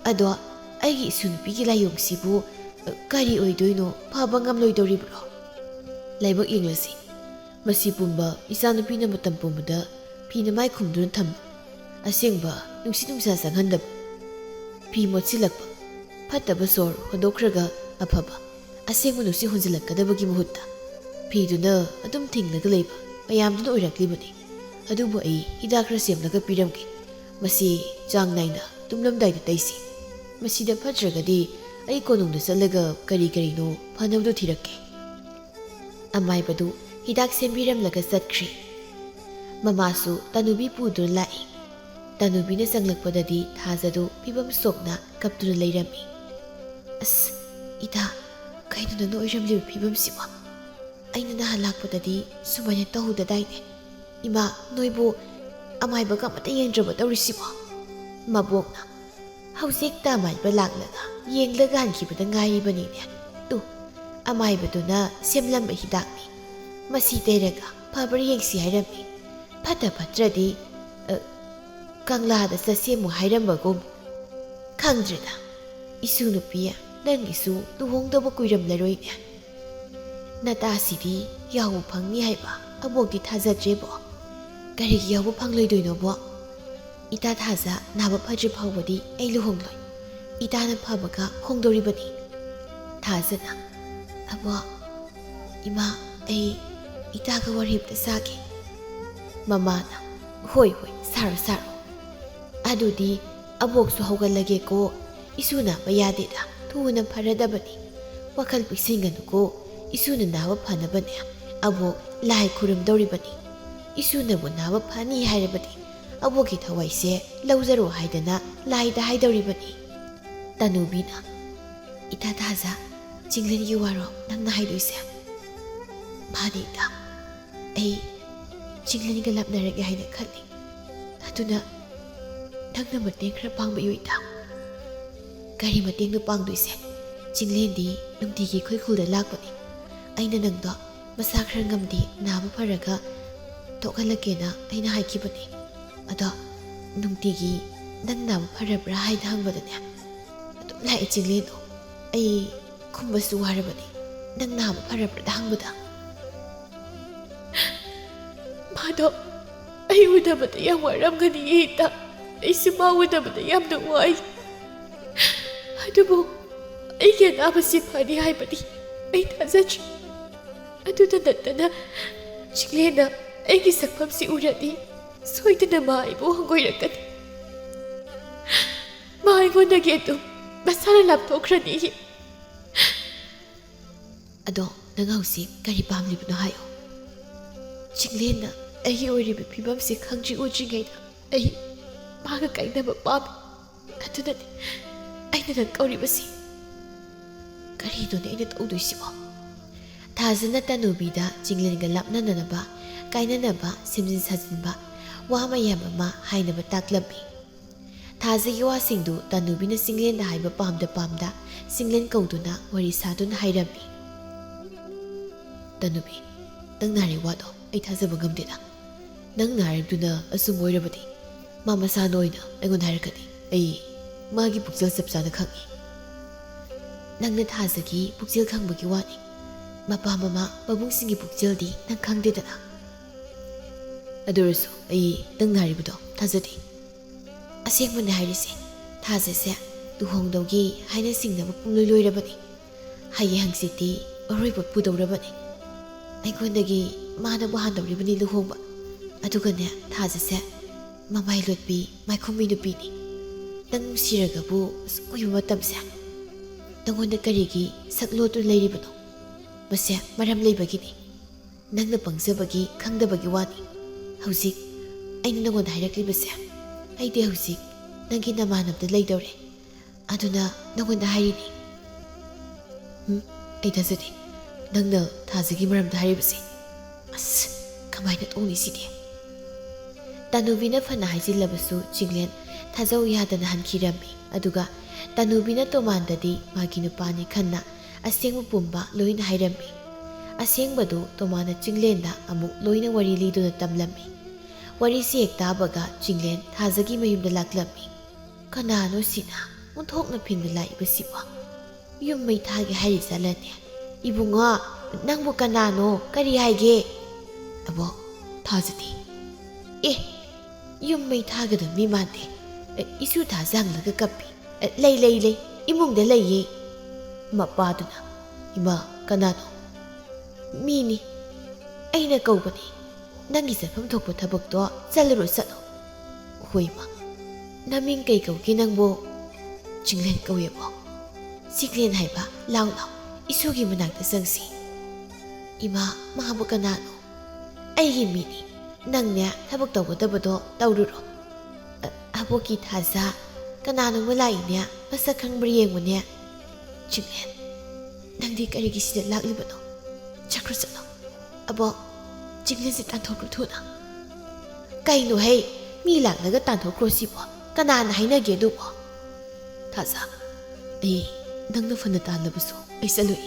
ꯑꯗꯣ ꯑꯩꯒꯤ ꯏꯁꯨ ꯅꯨꯄꯤꯒꯤ ꯂꯥꯏꯑꯣꯡꯁꯤꯕꯨ, ꯑ, ꯀꯔꯤ ꯑꯣꯏꯗꯣꯏꯅꯣ? ꯐꯕ ꯉꯝꯂꯣꯏꯗꯧꯔꯤꯕ꯭ꯔꯣ? ꯂꯥꯏꯕꯛ ꯌꯦꯡꯂꯁꯤ꯫ ꯃꯁꯤ ꯄꯨꯝꯕ ꯏꯆꯥꯅꯨꯄꯤꯅ ꯃꯇꯝ ꯄꯨꯝꯕꯗ ꯐꯤꯅ ꯃꯥꯏ ꯈꯨꯝꯗꯨꯅ ꯊꯝꯕ꯫ ꯑꯁꯦꯡꯕ ꯅꯨꯡꯁꯤꯠ ꯅꯨꯡꯁꯥ ꯆꯪꯍꯟꯗꯕ꯫ ꯐꯤ ꯃꯣꯠꯁꯤꯜꯂꯛꯄ꯫ ꯐꯠꯇꯕ ꯁꯣꯔ ꯍꯣꯟꯗꯣꯛꯈ꯭ꯔꯒ ꯑꯐꯕ, ꯑꯁꯦꯡꯕ ꯅꯨꯡꯁꯤꯠ ꯍꯣꯟꯖꯤꯜꯂꯛꯀꯗꯕꯒꯤ ꯃꯍꯨꯠꯇ ꯐꯤꯗꯨꯅ ꯑꯗꯨꯝ ꯊꯤꯡꯂꯒ ꯂꯩꯕ ꯃꯌꯥꯝꯗꯨꯅ ꯑꯣꯏꯔꯛꯂꯤꯕꯅꯤ꯫ ꯑꯗꯨꯕꯨ ꯑꯩ ꯍꯤꯗꯥꯛ ꯈꯔ ꯁꯦꯝꯂꯒ ꯄꯤꯔꯝꯒꯦ꯫ ꯃꯁꯤ ꯆꯥꯡ ꯅꯥꯏꯅ ꯇꯨꯝꯂꯝꯗꯥꯏꯗ ꯇꯩꯁꯤ꯫ ꯃꯁꯤꯗ ꯐꯠꯇ꯭ꯔꯒꯗꯤ ꯑꯩ ꯀꯣꯅꯨꯡꯗ ꯆꯠꯂꯒ ꯀꯔꯤ ꯀꯔꯤꯅꯣ ꯐꯅꯕꯗꯨ ꯊꯤꯔꯛꯀꯦ꯫ ꯑꯃꯥꯏꯕꯗꯨ ꯍꯤꯗꯥꯛ ꯁꯦꯝꯕꯤꯔꯝꯂꯒ ꯆꯠꯈ꯭ꯔꯦ꯫ ꯃꯃꯥꯁꯨ ꯇꯅꯨꯕꯤ ꯄꯨꯗꯨꯅ ꯂꯥꯛꯏ꯫ ꯇꯅꯨꯕꯤꯅ ꯆꯪꯂꯛꯄꯗꯗꯤ ꯊꯥꯖꯗꯨ ꯐꯤꯕꯝ ꯁꯣꯛꯅ ꯀꯞꯇꯨꯅ ꯂꯩꯔꯝꯃꯤ꯫ "ꯑꯁ, ꯏꯇꯥ, ꯀꯩꯅꯣ ꯅꯪꯅ ꯑꯣꯏꯔꯝꯂꯤꯕ ꯐꯤꯕꯝꯁꯤꯕꯣ? ꯑꯩꯅ ꯅꯍꯥꯟ ꯂꯥꯛꯄꯗꯗꯤ ꯁꯨꯃꯥꯏꯅ ꯇꯧꯍꯧꯗꯗꯥꯏꯅꯦ? ꯏꯃꯥ, ꯅꯣꯏꯕꯨ ꯑꯃꯥꯏꯕꯒ ꯑꯃꯠꯇ ꯌꯦꯡꯗ꯭ꯔꯕ ꯇꯧꯔꯤꯁꯤꯕꯣ?" ꯃꯕꯣꯛꯅ, "ꯍꯧꯖꯤꯛꯇ ꯑꯃꯥꯏꯕ ꯂꯥꯛꯂꯒ ꯌꯦꯡꯂꯒ ꯍꯟꯈꯤꯕꯗ ꯉꯥꯏꯔꯤꯕꯅꯤꯅꯦ꯫ ꯇꯨ, ꯑꯃꯥꯏꯕꯗꯨꯅ ꯁꯦꯝꯂꯝꯕ ꯍꯤꯗꯥꯛꯅꯤ꯫ ꯃꯁꯤ ꯇꯩꯔꯒ ꯐꯕ꯭ꯔꯥ ꯌꯦꯡꯁꯤ ꯍꯥꯏꯔꯝꯃꯤ꯫ ꯐꯠꯇ ꯐꯠꯇ꯭ꯔꯗꯤ, ꯑ, ꯀꯪꯂꯥꯗ ꯆꯠꯁꯦ ꯑꯃꯨꯛ ꯍꯥꯏꯔꯝꯕꯒꯨꯝ꯫ ꯈꯪꯗ꯭ꯔꯦꯗ, ꯏꯁꯨ ꯅꯨꯄꯤ, ꯅꯪꯒꯤꯁꯨ ꯂꯨꯍꯣꯡꯗꯕ ꯀꯨꯏꯔꯝꯂꯔꯣꯏꯅꯦ꯫ ꯅꯇꯥꯁꯤꯗꯤ ꯌꯥꯎꯕ ꯐꯪꯅꯤ ꯍꯥꯏꯕ ꯑꯕꯣꯛꯇꯤ ꯊꯥꯖꯗ꯭ꯔꯦꯕꯣ꯫ ꯀꯔꯤꯒꯤ ꯌꯥꯎꯕ ꯐꯪꯂꯣꯏꯗꯣꯏꯅꯣꯕꯣ? ꯏꯇꯥ ꯊꯥꯖ ꯅꯥꯕ ꯐꯗ꯭ꯔꯤ ꯐꯥꯎꯕꯗꯤ ꯑꯩ ꯂꯨꯍꯣꯡꯂꯣꯏ꯫ ꯏꯇꯥꯅ ꯐꯕꯒ ꯍꯣꯡꯗꯣꯔꯤꯕꯅꯤ꯫" ꯊꯥꯖꯅ, "ꯑꯕꯣꯛ, ꯏꯃꯥ, ꯑꯩ ꯏꯇꯥꯒ ꯋꯥꯔꯤ ꯑꯝꯇ ꯁꯥꯒꯦ꯫" ꯃꯃꯥꯅ, "ꯍꯣꯏ, ꯍꯣꯏ, ꯁꯥꯔꯣ, ꯁꯥꯔꯣ꯫ ꯑꯗꯨꯗꯤ ꯑꯕꯣꯛꯁꯨ ꯍꯧꯒꯠꯂꯒꯦꯀꯣ꯫ ꯏꯁꯨ ꯅꯥꯕ ꯌꯥꯗꯦꯗ, ꯊꯨꯅ ꯐꯔꯗꯕꯅꯤ꯫ ꯋꯥꯈꯜ ꯄꯤꯛꯁꯤꯟꯒꯅꯨꯀꯣ꯫ ꯏꯁꯨꯅ ꯅꯥꯕ ꯐꯅꯕꯅꯦ ꯑꯕꯣꯛ ꯂꯥꯏ ꯈꯨꯔꯨꯝꯗꯧꯔꯤꯕꯅꯤ꯫ ꯏꯁꯨꯅꯕꯨ ꯅꯥꯕ ꯐꯅꯤ ꯍꯥꯏꯔꯕꯗꯤ ꯑꯕꯣꯛꯀꯤ ꯊꯋꯥꯏꯁꯦ ꯂꯧꯖꯔꯣ ꯍꯥꯏꯗꯅ ꯂꯥꯏꯗ ꯍꯥꯏꯗꯧꯔꯤꯕꯅꯤ꯫" ꯇꯅꯨꯕꯤꯅ, "ꯏꯇꯥ ꯊꯥꯖ, ꯆꯤꯡꯂꯦꯟꯒꯤ ꯋꯥꯔꯣ ꯅꯪꯅ ꯍꯥꯏꯗꯣꯏꯁꯦ?" "ꯃꯥꯅꯤ ꯏꯇꯥ꯫ ꯑꯩ ꯆꯤꯡꯂꯦꯟꯒ ꯂꯥꯞꯅꯔꯒꯦ ꯍꯥꯏꯅ ꯈꯜꯂꯤ꯫ ꯑꯗꯨꯅ ꯅꯪꯅ ꯃꯇꯦꯡ ꯈꯔ ꯄꯥꯡꯕꯤꯌꯨ ꯏꯇꯥ꯫" "ꯀꯔꯤ ꯃꯇꯦꯡꯅꯣ ꯄꯥꯡꯗꯣꯏꯁꯦ?" ꯆꯤꯡꯂꯦꯟꯗꯤ ꯅꯨꯡꯇꯤꯒꯤ ꯑꯩꯈꯣꯏ ꯈꯨꯜꯗ ꯂꯥꯛꯄꯅꯤ꯫ ꯑꯩꯅ ꯅꯪꯗꯣ ꯃꯁꯥ ꯈꯔ ꯉꯝꯗꯦ, ꯅꯥꯕ ꯐꯔꯒ ꯊꯣꯛꯍꯜꯂꯛꯀꯦꯅ ꯑꯩꯅ ꯍꯥꯏꯈꯤꯕꯅꯤ꯫ ꯑꯗꯣ ꯅꯨꯡꯇꯤꯒꯤ ꯅꯪ ꯅꯥꯕ ꯐꯔꯕ꯭ꯔꯥ ꯍꯥꯏꯅ ꯍꯪꯕꯗꯅꯦ, ꯑꯗꯨꯝ ꯂꯥꯛꯑꯦ ꯆꯤꯡꯂꯦꯟꯗꯣ꯫ ꯑꯩ ꯈꯨꯝꯕꯁꯨ ꯋꯥꯔꯕꯅꯤ, ꯅꯪ ꯅꯥꯕ ꯐꯔꯕ꯭ꯔꯥꯗ ꯍꯪꯕꯗ꯫ ꯃꯥꯗꯣ ꯑꯩ ꯎꯅꯕꯗ ꯌꯥꯝ ꯋꯥꯔꯝꯒꯅꯤꯌꯦ ꯏꯇꯥ꯫ ꯑꯩꯁꯨ ꯃꯥ ꯎꯅꯕꯗ ꯌꯥꯝꯅ ꯋꯥꯏ꯫ ꯑꯗꯨꯕꯨ ꯑꯩꯒꯤ ꯑꯅꯥꯕꯁꯤ ꯐꯅꯤ ꯍꯥꯏꯕꯗꯤ ꯑꯩ ꯊꯥꯖꯗ꯭ꯔꯤ꯫ ꯑꯗꯨꯗ ꯅꯠꯇꯅ ꯆꯤꯡꯂꯦꯟꯅ ꯑꯩꯒꯤ ꯁꯛꯐꯝꯁꯤ ꯎꯔꯗꯤ ꯁꯣꯏꯗꯅ ꯃꯥ ꯑꯩꯕꯨ ꯍꯪꯒꯣꯏꯔꯛꯀꯅꯤ꯫ ꯃꯥ ꯑꯩꯉꯣꯟꯗꯒꯤ ꯑꯗꯨꯝ ꯃꯁꯥꯅ ꯂꯥꯞꯊꯣꯛꯈ꯭ꯔꯅꯤꯌꯦ꯫ ꯑꯗꯣ ꯅꯪ ꯍꯧꯖꯤꯛ ꯀꯔꯤ ꯄꯥꯝꯂꯤꯕꯅꯣ ꯍꯥꯏꯌꯨ꯫ ꯆꯤꯡꯂꯦꯟꯅ ꯑꯩꯒꯤ ꯑꯣꯏꯔꯤꯕ ꯐꯤꯕꯝꯁꯤ ꯈꯪꯗ꯭ꯔꯤ ꯎꯗ꯭ꯔꯤꯉꯩꯗ ꯑꯩ ꯃꯥꯒ ꯀꯥꯏꯅꯕ ꯄꯥꯝꯃꯤ꯫ ꯑꯗꯨꯅꯅꯤ ꯑꯩꯅ ꯅꯪ ꯀꯧꯔꯤꯕꯁꯤ꯫ ꯀꯔꯤꯅꯣꯅꯦ ꯑꯩꯅ ꯇꯧꯗꯣꯏꯁꯤꯕꯣ? ꯊꯥꯖꯅ ꯇꯅꯨꯕꯤꯗ ꯆꯤꯡꯂꯦꯟꯒ ꯂꯥꯞꯅꯅꯅꯕ, ꯀꯥꯏꯅꯅꯕ, ꯁꯦꯝꯖꯤꯟ ꯁꯥꯖꯤꯟꯕ, ꯋꯥ ꯃꯌꯥꯝ ꯑꯃ ꯍꯥꯏꯅꯕ ꯇꯥꯛꯂꯝꯃꯤ꯫ ꯊꯥꯖꯒꯤ ꯋꯥꯁꯤꯡꯗꯨ ꯇꯅꯨꯕꯤꯅ ꯆꯤꯡꯂꯦꯟꯗ ꯍꯥꯏꯕ ꯄꯥꯝꯗ ꯄꯥꯝꯗ ꯆꯤꯡꯂꯦꯟ ꯀꯧꯗꯨꯅ ꯋꯥꯔꯤ ꯁꯥꯗꯨꯅ ꯍꯥꯏꯔꯝꯃꯤ꯫ "ꯇꯅꯨꯕꯤ, ꯅꯪ ꯅꯥꯔꯦ ꯋꯥꯗꯣ ꯑꯩ ꯊꯥꯖꯕ ꯉꯝꯗꯦꯗ꯫ ꯅꯪ ꯅꯥꯔꯤꯕꯗꯨꯅ ꯑꯆꯨꯝꯕ ꯑꯣꯏꯔꯕꯗꯤ ꯃꯥ ꯃꯁꯥꯅ ꯑꯣꯏꯅ ꯑꯩꯉꯣꯟꯗ ꯍꯥꯏꯔꯛꯀꯅꯤ꯫ ꯑꯩ ꯃꯥꯒꯤ ꯄꯨꯛꯆꯦꯜ ꯆꯞ ꯆꯥꯅ ꯈꯪꯏ꯫ ꯅꯪꯅ ꯊꯥꯖꯒꯤ ꯄꯨꯛꯆꯦꯜ ꯈꯪꯕꯒꯤ ꯋꯥꯅꯤ꯫ ꯃꯄꯥ ꯃꯃꯥ ꯄꯥꯕꯨꯡꯁꯤꯡꯒꯤ ꯄꯨꯛꯆꯦꯜꯗꯤ ꯅꯪ ꯈꯪꯗꯦꯗꯅ꯫ ꯑꯗꯨ ꯑꯣꯏꯔꯁꯨ ꯑꯩ ꯅꯪ ꯅꯥꯔꯤꯕꯗꯣ ꯊꯥꯖꯗꯦ꯫ ꯑꯁꯦꯡꯕꯅꯦ ꯍꯥꯏꯔꯤꯁꯦ, ꯊꯥꯖꯁꯦ ꯂꯨꯍꯣꯡꯗꯧꯒꯤ ꯍꯥꯏꯅ ꯁꯤꯡꯅꯕ ꯄꯨꯡꯂꯣꯏ ꯂꯣꯏꯔꯕꯅꯤ꯫ ꯍꯌꯦꯡ ꯍꯪꯆꯤꯠꯇꯤ ꯑꯔꯣꯏꯕ ꯄꯨꯗꯧꯔꯕꯅꯤ꯫ ꯑꯩꯉꯣꯟꯗꯒꯤ ꯃꯥꯅꯕꯨ ꯍꯥꯟꯗꯧꯔꯤꯕꯅꯤ ꯂꯨꯍꯣꯡꯕ꯫ ꯑꯗꯨꯒꯅꯦ, ꯊꯥꯖꯁꯦ ꯃꯃꯥꯏ ꯂꯣꯠꯄꯤ ꯃꯥꯏꯈꯨꯝꯕꯤ ꯅꯨꯄꯤꯅꯤ꯫ ꯅꯪ ꯅꯨꯡꯁꯤꯔꯒꯕꯨ ꯑꯁꯨꯛ ꯀꯨꯏꯕ ꯃꯇꯝꯁꯦ ꯅꯪꯉꯣꯟꯗ ꯀꯔꯤꯒꯤ ꯁꯛ ꯂꯣꯠꯇꯨꯅ ꯂꯩꯔꯤꯕꯅꯣ? ꯃꯁꯦ ꯃꯔꯝ ꯂꯩꯕꯒꯤꯅꯤ꯫ ꯅꯪꯅ ꯄꯪꯖꯕꯒꯤ ꯈꯪꯗꯕꯒꯤ ꯋꯥꯅꯤ꯫ ꯍꯧꯖꯤꯛ ꯑꯩꯅ ꯅꯪꯉꯣꯟꯗ ꯍꯥꯏꯔꯛꯂꯤꯕꯁꯦ, ꯑꯩꯗꯤ ꯍꯧꯖꯤꯛ ꯅꯪꯒꯤ ꯅꯃꯥꯟꯅꯕꯗ ꯂꯩꯗꯧꯔꯦ꯫ ꯑꯗꯨꯅ ꯅꯪꯉꯣꯟꯗ ꯍꯥꯏꯔꯤꯅꯤ꯫ ꯎꯝ, ꯑꯩ ꯊꯥꯖꯗꯦ꯫ ꯅꯪꯅ ꯊꯥꯖꯒꯤ ꯃꯔꯝꯗ ꯍꯥꯏꯔꯤꯕꯁꯦ꯫ ꯑꯁ, ꯀꯃꯥꯏꯅ ꯇꯧꯅꯤ ꯁꯤꯗꯤ? ꯇꯥꯅꯨꯕꯤꯅ ꯐꯅ ꯍꯥꯏꯖꯤꯜꯂꯕꯁꯨ ꯆꯤꯡꯂꯦꯟ ꯊꯥꯖꯧ ꯌꯥꯗꯅ ꯍꯟꯈꯤꯔꯝꯃꯤ꯫ ꯑꯗꯨꯒ ꯇꯅꯨꯕꯤꯅ ꯇꯣꯃꯥꯟꯗꯗꯤ ꯃꯥꯒꯤ ꯅꯨꯄꯥꯅꯤ ꯈꯟꯅ ꯑꯁꯦꯡꯕ ꯄꯨꯝꯕ ꯂꯣꯏꯅ ꯍꯥꯏꯔꯝꯃꯤ꯫ ꯑꯁꯦꯡꯕꯗꯨ ꯇꯣꯃꯥꯟꯅ ꯆꯤꯡꯂꯦꯟꯗ ꯑꯃꯨꯛ ꯂꯣꯏꯅ ꯋꯥꯔꯤ ꯂꯤꯗꯨꯅ ꯇꯝꯂꯝꯃꯤ꯫ ꯋꯥꯔꯤꯁꯤ ꯍꯦꯛ ꯇꯥꯕꯒ ꯆꯤꯡꯂꯦꯟ ꯊꯥꯖꯒꯤ ꯃꯌꯨꯝꯗ ꯂꯥꯛꯂꯝꯃꯤ꯫ "ꯀꯅꯥꯅꯣ ꯁꯤꯅ ꯑꯣꯟꯊꯣꯛꯅ ꯐꯤꯡꯅ ꯂꯥꯛꯏꯕꯁꯤꯕꯣ? ꯌꯨꯝ ꯃꯩ ꯊꯥꯒꯦ ꯍꯥꯏꯔꯤꯖꯥꯠꯂꯅꯦ? ꯏꯕꯨꯡꯉꯣ, ꯅꯪꯕꯨ ꯀꯅꯥꯅꯣ? ꯀꯔꯤ ꯍꯥꯏꯒꯦ?" "ꯑꯕꯣꯛ, ꯊꯥꯖꯗꯦ꯫" "ꯑꯦ, ꯌꯨꯝ ꯃꯩ ꯊꯥꯒꯗꯕ ꯃꯤ ꯃꯥꯟꯗꯦ꯫ ꯑꯦ, ꯏꯁꯨ ꯊꯥꯖ ꯍꯪꯂꯒ ꯀꯞꯄꯤ꯫ ꯑꯦ, ꯂꯩ, ꯂꯩ, ꯂꯩ, ꯏꯃꯨꯡꯗ ꯂꯩꯌꯦ꯫" ꯃꯄꯥꯗꯨꯅ, "ꯏꯃꯥ, ꯀꯅꯥꯅꯣ?" "ꯃꯤꯅꯤ, ꯑꯩꯅ ꯀꯧꯕꯅꯤ꯫ ꯅꯪꯒꯤ ꯆꯠꯐꯝ ꯊꯣꯛꯄ ꯊꯕꯛꯇꯣ ꯆꯠꯂꯨꯔꯣ, ꯆꯠꯂꯣ꯫" "ꯍꯣꯏ, ꯏꯃꯥ꯫ ꯅꯃꯤꯡ ꯀꯩ ꯀꯧꯒꯦ ꯅꯪꯕꯨ?" "ꯆꯤꯡꯂꯦꯟ ꯀꯧꯋꯦꯕꯣ꯫" "ꯆꯤꯡꯂꯦꯟ ꯍꯥꯏꯕ, ꯂꯥꯎ, ꯂꯥꯎ, ꯏꯁꯨꯒꯤ ꯃꯅꯥꯛꯇ ꯆꯪꯁꯤ꯫" "ꯏꯃꯥ, ꯃꯥꯕꯨ ꯀꯅꯥꯅꯣ?" "ꯑꯩꯒꯤ ꯃꯤꯅꯤ꯫ ꯅꯪꯅꯦ, ꯊꯕꯛ ꯇꯧꯒꯗꯕꯗꯣ ꯇꯧꯔꯨꯔꯣ꯫" "ꯑ, ꯑꯕꯣꯛꯀꯤ ꯊꯥꯖ, ꯀꯅꯥꯅꯣꯝꯃ ꯂꯥꯛꯏꯅꯦ, ꯃꯁꯛ ꯈꯪꯕ꯭ꯔꯥ ꯌꯦꯡꯉꯨꯅꯦ꯫" "ꯆꯤꯡꯂꯦꯟ, ꯅꯪꯗꯤ ꯀꯔꯤꯒꯤ ꯁꯤꯗ ꯂꯥꯛꯂꯤꯕꯅꯣ? ꯆꯠꯈ꯭ꯔꯣ, ꯆꯠꯂꯣ꯫" "ꯑꯕꯣꯛ, ꯆꯤꯡꯂꯦꯟꯁꯤ ꯇꯥꯟꯊꯣꯛꯈ꯭ꯔꯣ ꯊꯨꯅ꯫" "ꯀꯩꯅꯣꯍꯦ, ꯃꯤ ꯂꯥꯛꯂꯒ ꯇꯥꯟꯊꯣꯛꯈ꯭ꯔꯣ ꯁꯤꯕꯣ? ꯀꯅꯥꯅ ꯍꯥꯏꯅꯒꯦ ꯑꯗꯨꯕꯣ?" "ꯊꯥꯖ, ꯑꯩ ꯅꯪꯅ ꯐꯅ ꯇꯥꯜꯂꯕꯁꯨ ꯑꯩ ꯆꯠꯂꯣꯏ꯫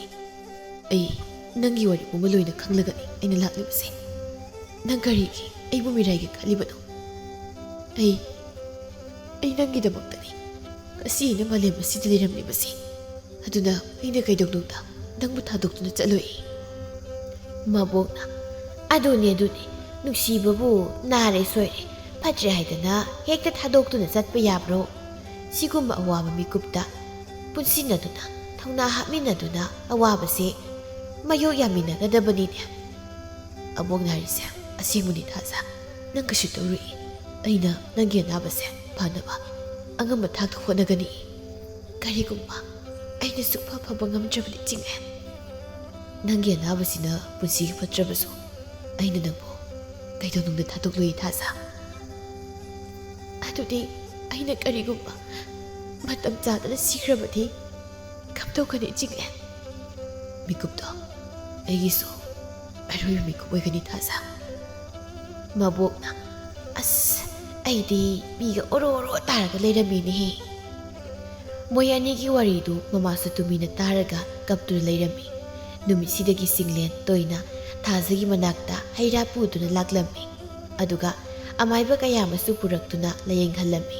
ꯑꯩ ꯅꯪꯒꯤ ꯋꯥꯔꯤ ꯄꯨꯝꯕ ꯂꯣꯏꯅ ꯈꯪꯂꯒꯅꯤ ꯑꯩꯅ ꯂꯥꯛꯂꯤꯕꯁꯦ꯫ ꯅꯪ ꯀꯔꯤꯒꯤ ꯑꯩꯕꯨ ꯃꯤꯔꯥꯏꯒꯦ ꯈꯜꯂꯤꯕꯅꯣ? ꯑꯩ, ꯑꯩ ꯅꯪꯒꯤꯗꯃꯛꯇꯅꯤ ꯉꯁꯤ ꯑꯩꯅ ꯃꯥꯂꯦꯝ ꯑꯁꯤꯗ ꯂꯩꯔꯝꯂꯤꯕꯁꯦ꯫ ꯑꯗꯨꯅ ꯑꯩꯅ ꯀꯩꯗꯧꯅꯨꯡꯗ ꯅꯪꯕꯨ ꯊꯥꯗꯣꯛꯇꯨꯅ ꯆꯠꯂꯣꯏ꯫" ꯃꯕꯣꯛꯅ, "ꯑꯗꯨꯅꯦ, ꯑꯗꯨꯅꯦ, ꯅꯨꯡꯁꯤꯕꯕꯨ ꯅꯥꯔꯦ ꯁꯣꯏꯔꯦ, ꯐꯠꯇ꯭ꯔꯦ ꯍꯥꯏꯗꯅ ꯍꯦꯛꯇ ꯊꯥꯗꯣꯛꯇꯨꯅ ꯆꯠꯄ ꯌꯥꯕ꯭ꯔꯣ? ꯁꯤꯒꯨꯝꯕ ꯑꯋꯥꯕ ꯃꯤꯀꯨꯞꯇ ꯄꯨꯟꯁꯤꯟꯅꯗꯨꯅ, ꯊꯧꯅꯥ ꯍꯥꯞꯃꯤꯟꯅꯗꯨꯅ ꯑꯋꯥꯕꯁꯦ ꯃꯥꯌꯣꯛ ꯌꯥꯃꯤꯟꯅꯒꯗꯕꯅꯤꯅꯦ꯫" "ꯑꯕꯣꯛꯅ ꯍꯥꯏꯔꯤꯁꯦ ꯑꯁꯦꯡꯕꯅꯤ ꯊꯥꯖ꯫ ꯅꯪ ꯀꯩꯁꯨ ꯇꯧꯔꯨꯏ꯫ ꯑꯩꯅ ꯅꯪꯒꯤ ꯑꯅꯥꯕꯁꯦ ꯐꯅꯕ ꯑꯉꯝꯕ ꯊꯥꯛꯇ ꯍꯣꯠꯅꯒꯅꯤ꯫ ꯀꯔꯤꯒꯨꯝꯕ ꯑꯩꯅ ꯁꯨꯛꯐ ꯐꯕ ꯉꯝꯗ꯭ꯔꯕꯗꯤ ꯆꯤꯡꯂꯦꯟ, ꯅꯪꯒꯤ ꯑꯅꯥꯕꯁꯤꯅ ꯄꯨꯟꯁꯤꯒꯤ ꯐꯠꯇ꯭ꯔꯕꯁꯨ ꯑꯩꯅ ꯅꯪꯕꯨ ꯀꯩꯗꯧꯅꯨꯡꯗ ꯊꯥꯗꯣꯛꯂꯣꯏ ꯊꯥꯖ꯫" "ꯑꯗꯨꯗꯤ ꯑꯩꯅ ꯀꯔꯤꯒꯨꯝꯕ ꯃꯇꯝ ꯆꯥꯗꯅ ꯁꯤꯈ꯭ꯔꯕꯗꯤ ꯀꯝꯗꯧꯒꯅꯤ ꯆꯤꯡꯂꯦꯟ?" "ꯃꯤꯀꯨꯞꯇꯣ ꯑꯩꯒꯤꯁꯨ ꯑꯔꯣꯏꯕ ꯃꯤꯀꯨꯞ ꯑꯣꯏꯒꯅꯤ ꯊꯥꯖ꯫" ꯃꯕꯣꯛꯅ, "ꯑꯁ, ꯑꯩꯗꯤ ꯃꯤꯒ ꯑꯣꯔꯣ ꯑꯣꯔꯣ ꯇꯥꯔꯒ ꯂꯩꯔꯝꯃꯤꯅꯦꯍꯦ꯫" ꯃꯣꯏ ꯑꯅꯤꯒꯤ ꯋꯥꯔꯤꯗꯨ ꯃꯃꯥꯁꯨ ꯇꯨꯃꯤꯟꯅ ꯇꯥꯔꯒ ꯀꯞꯇꯨꯅ ꯂꯩꯔꯝꯃꯤ꯫ ꯅꯨꯃꯤꯠꯁꯤꯗꯒꯤ ꯆꯤꯡꯂꯦꯟ ꯇꯣꯏꯅ ꯊꯥꯖꯒꯤ ꯃꯅꯥꯛꯇ ꯍꯩ ꯔꯥ ꯄꯨꯗꯨꯅ ꯂꯥꯛꯂꯝꯃꯤ꯫ ꯑꯗꯨꯒ ꯑꯃꯥꯏꯕ ꯀꯌꯥ ꯑꯃꯁꯨ ꯄꯨꯔꯛꯇꯨꯅ ꯂꯥꯌꯦꯡꯍꯜꯂꯝꯃꯤ꯫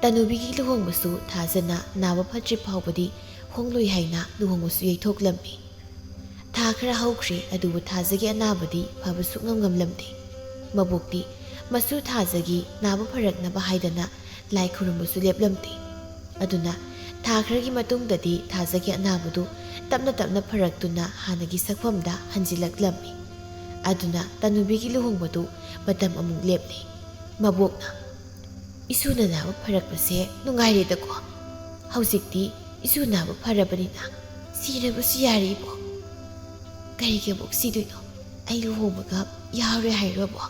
ꯇꯅꯨꯕꯤꯒꯤ ꯂꯨꯍꯣꯡꯕꯁꯨ ꯊꯥꯖꯅ ꯅꯥꯕ ꯐꯠꯇ꯭ꯔꯤ ꯐꯥꯎꯕꯗꯤ ꯍꯣꯡꯂꯣꯏ ꯍꯥꯏꯅ ꯂꯨꯍꯣꯡꯕꯁꯨ ꯌꯩꯊꯣꯛꯂꯝꯃꯤ꯫ ꯊꯥ ꯈꯔ ꯍꯧꯈ꯭ꯔꯦ, ꯑꯗꯨꯕꯨ ꯊꯥꯖꯒꯤ ꯑꯅꯥꯕꯗꯤ ꯐꯕ ꯁꯨꯛꯉꯝ ꯉꯝꯂꯝꯗꯦ꯫ ꯃꯕꯣꯛꯇꯤ ꯃꯁꯨ ꯊꯥꯖꯒꯤ ꯅꯥꯕ ꯐꯔꯛꯅꯕ ꯍꯥꯏꯗꯅ ꯂꯥꯏ ꯈꯨꯔꯨꯝꯕꯁꯨ ꯂꯦꯞꯂꯝꯗꯦ꯫ ꯑꯗꯨꯅ ꯊꯥ ꯈꯔꯒꯤ ꯃꯇꯨꯡꯗꯗꯤ ꯊꯥꯖꯒꯤ ꯑꯅꯥꯕꯗꯨ ꯇꯞꯅ ꯇꯞꯅ ꯐꯔꯛꯇꯨꯅ ꯍꯥꯟꯅꯒꯤ ꯁꯛꯐꯝꯗ ꯍꯟꯖꯤꯜꯂꯛꯂꯝꯃꯤ꯫ ꯑꯗꯨꯅ ꯇꯅꯨꯕꯤꯒꯤ ꯂꯨꯍꯣꯡꯕꯗꯨ ꯃꯇꯝ ꯑꯃꯨꯛ ꯂꯦꯞꯂꯦ꯫ ꯃꯕꯣꯛꯅ, "ꯏꯁꯨꯅ ꯅꯥꯕ ꯐꯔꯛꯄꯁꯦ ꯅꯨꯡꯉꯥꯏꯔꯦꯗꯀꯣ꯫ ꯍꯧꯖꯤꯛꯇꯤ ꯏꯁꯨ ꯅꯥꯕ ꯐꯔꯕꯅꯤꯅ ꯁꯤꯔꯕꯁꯨ ꯌꯥꯔꯦ, ꯏꯕꯣꯛ꯫ ꯀꯔꯤꯒꯤ ꯑꯃꯨꯛ ꯁꯤꯗꯣꯏꯅꯣ? ꯑꯩ ꯂꯨꯍꯣꯡꯕꯒ ꯌꯥꯎꯔꯦ ꯍꯥꯏꯔꯣ, ꯑꯕꯣꯛ?"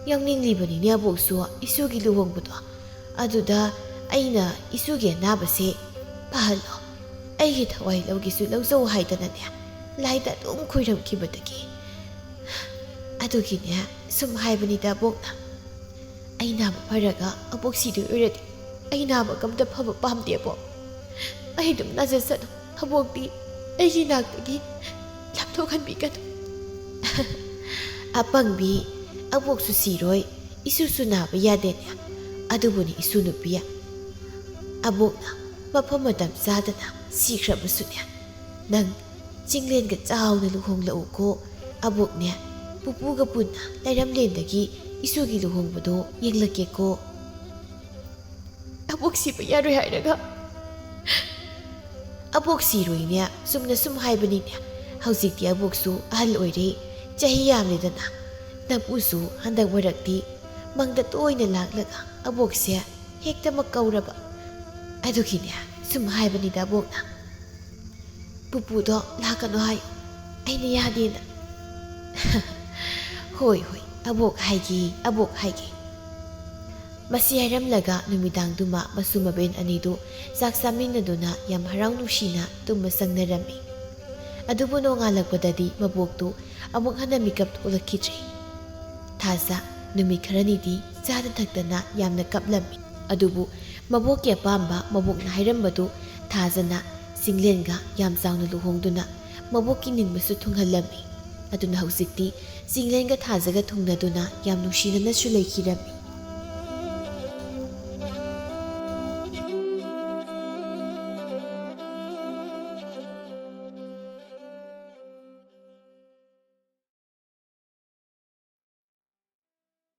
"ꯌꯥꯎꯅꯤꯡꯂꯤꯕꯅꯤꯅꯦ ꯑꯕꯣꯛꯁꯨ ꯏꯁꯨꯒꯤ ꯂꯨꯍꯣꯡꯕꯗꯣ꯫ ꯑꯗꯨꯗ ꯑꯩꯅ ꯏꯁꯨꯒꯤ ꯑꯅꯥꯕꯁꯦ ꯐꯍꯜꯂꯣ, ꯑꯩꯒꯤ ꯊꯋꯥꯏ ꯂꯧꯒꯦꯁꯨ ꯂꯧꯖꯧ ꯍꯥꯏꯗꯅꯅꯦ ꯂꯥꯏꯗ ꯑꯗꯨꯝ ꯈꯣꯏꯔꯝꯈꯤꯕꯗꯒꯤ꯫ ꯑꯗꯨꯒꯤꯅꯦ ꯁꯨꯝ ꯍꯥꯏꯕꯅꯤꯗ ꯑꯕꯣꯛꯅ꯫ ꯑꯩ ꯅꯥꯕ ꯐꯔꯒ ꯑꯕꯣꯛ ꯁꯤꯗꯣꯏ ꯑꯣꯏꯔꯗꯤ ꯑꯩ ꯅꯥꯕꯒ ꯑꯝꯇ ꯐꯕ ꯄꯥꯝꯗꯦ ꯑꯕꯣꯛ꯫ ꯑꯩ ꯑꯗꯨꯝ ꯅꯥꯖꯁꯅꯨ꯫ ꯑꯕꯣꯛꯇꯤ ꯑꯩꯒꯤ ꯅꯥꯛꯇꯒꯤ ꯂꯥꯞꯊꯣꯛꯍꯟꯕꯤꯒꯅꯨ꯫" "ꯑꯄꯪꯕꯤ, ꯑꯕꯣꯛꯁꯨ ꯁꯤꯔꯣꯏ, ꯏꯁꯨꯁꯨ ꯅꯥꯕ ꯌꯥꯗꯦꯅꯦ꯫ ꯑꯗꯨꯕꯨꯅꯦ ꯏꯁꯨ ꯅꯨꯄꯤ, ꯑꯕꯣꯛꯅ ꯃꯐꯝ ꯃꯇꯝ ꯆꯥꯗꯅ ꯁꯤꯈ꯭ꯔꯕꯁꯨꯅꯦ, ꯅꯪ ꯆꯤꯡꯂꯦꯟꯒ ꯆꯥꯎꯅ ꯂꯨꯍꯣꯡꯂꯛꯎꯀꯣ꯫ ꯑꯕꯣꯛꯅꯦ ꯄꯨꯄꯨꯒ ꯄꯨꯟꯅ ꯂꯩꯔꯝꯂꯦꯟꯗꯒꯤ ꯏꯁꯨꯒꯤ ꯂꯨꯍꯣꯡꯕꯗꯣ ꯌꯦꯡꯂꯛꯀꯦꯀꯣ꯫" "ꯑꯕꯣꯛ ꯁꯤꯕ ꯌꯥꯔꯣꯏ ꯍꯥꯏꯔꯒ?" "ꯑꯕꯣꯛ ꯁꯤꯔꯣꯏꯅꯦ, ꯆꯨꯝꯅ ꯁꯨꯝ ꯍꯥꯏꯕꯅꯤꯅꯦ꯫ ꯍꯧꯖꯤꯛꯇꯤ ꯑꯕꯣꯛꯁꯨ ꯑꯍꯜ ꯑꯣꯏꯔꯦ, ꯆꯍꯤ ꯌꯥꯝꯂꯦꯗꯅ꯫ ꯅꯄꯨꯁꯨ ꯍꯟꯗꯛ ꯃꯔꯛꯇꯤ ꯃꯪꯗ ꯇꯣꯏꯅ ꯂꯥꯛꯂꯒ ꯑꯕꯣꯛꯁꯦ ꯍꯦꯛꯇꯃꯛ ꯀꯧꯔꯕ꯫ ꯑꯗꯨꯒꯤꯅꯦ ꯁꯨꯝ ꯍꯥꯏꯕꯅꯤꯗ ꯑꯕꯣꯛꯅ꯫ ꯄꯨꯄꯨꯗꯣ ꯂꯥꯛꯀꯅꯣ ꯍꯥꯏꯌꯨ, ꯑꯩꯅ ꯌꯥꯗꯦꯅ꯫" "ꯍꯣꯏ, ꯍꯣꯏ, ꯑꯕꯣꯛ ꯍꯥꯏꯒꯦ, ꯑꯕꯣꯛ ꯍꯥꯏꯒꯦ꯫" ꯃꯁꯤ ꯍꯥꯏꯔꯝꯂꯒ ꯅꯨꯃꯤꯗꯥꯡꯗꯨꯃ ꯃꯁꯨ ꯃꯕꯦꯟ ꯑꯅꯤꯗꯨ ꯆꯥꯛ ꯆꯥꯃꯤꯟꯅꯗꯨꯅ ꯌꯥꯝ ꯍꯔꯥꯎ ꯅꯨꯡꯁꯤꯅ ꯇꯨꯝꯕ ꯆꯪꯅꯔꯝꯃꯤ꯫ ꯑꯗꯨꯕꯨ ꯅꯣꯡꯉꯥꯜꯂꯛꯄꯗꯗꯤ ꯃꯕꯣꯛꯇꯨ ꯑꯃꯨꯛ ꯍꯟꯅ ꯃꯤꯀꯞ ꯊꯣꯛꯂꯛꯈꯤꯗ꯭ꯔꯦ꯫ ꯊꯥꯖ ꯅꯨꯃꯤꯠ ꯈꯔꯅꯤꯗꯤ ꯆꯥꯗ ꯊꯛꯇꯅ ꯌꯥꯝꯅ ꯀꯞꯂꯝꯃꯤ꯫ ꯑꯗꯨꯕꯨ ꯃꯕꯣꯛꯀꯤ ꯑꯄꯥꯝꯕ ꯃꯕꯣꯛꯅ ꯍꯥꯏꯔꯝꯕꯗꯨ ꯊꯥꯖꯅ ꯆꯤꯡꯂꯦꯟꯒ ꯌꯥꯝ ꯆꯥꯎꯅ ꯂꯨꯍꯣꯡꯗꯨꯅ ꯃꯕꯣꯛꯀꯤ ꯅꯤꯡꯕꯁꯨ ꯊꯨꯡꯍꯜꯂꯝꯃꯤ꯫ ꯑꯗꯨꯅ ꯍꯧꯖꯤꯛꯇꯤ ꯆꯤꯡꯂꯦꯟꯒ ꯊꯥꯖꯒ ꯊꯨꯡꯅꯗꯨꯅ ꯌꯥꯝ ꯅꯨꯡꯁꯤꯅꯅꯁꯨ ꯂꯩꯈꯤꯔꯝꯃꯤ꯫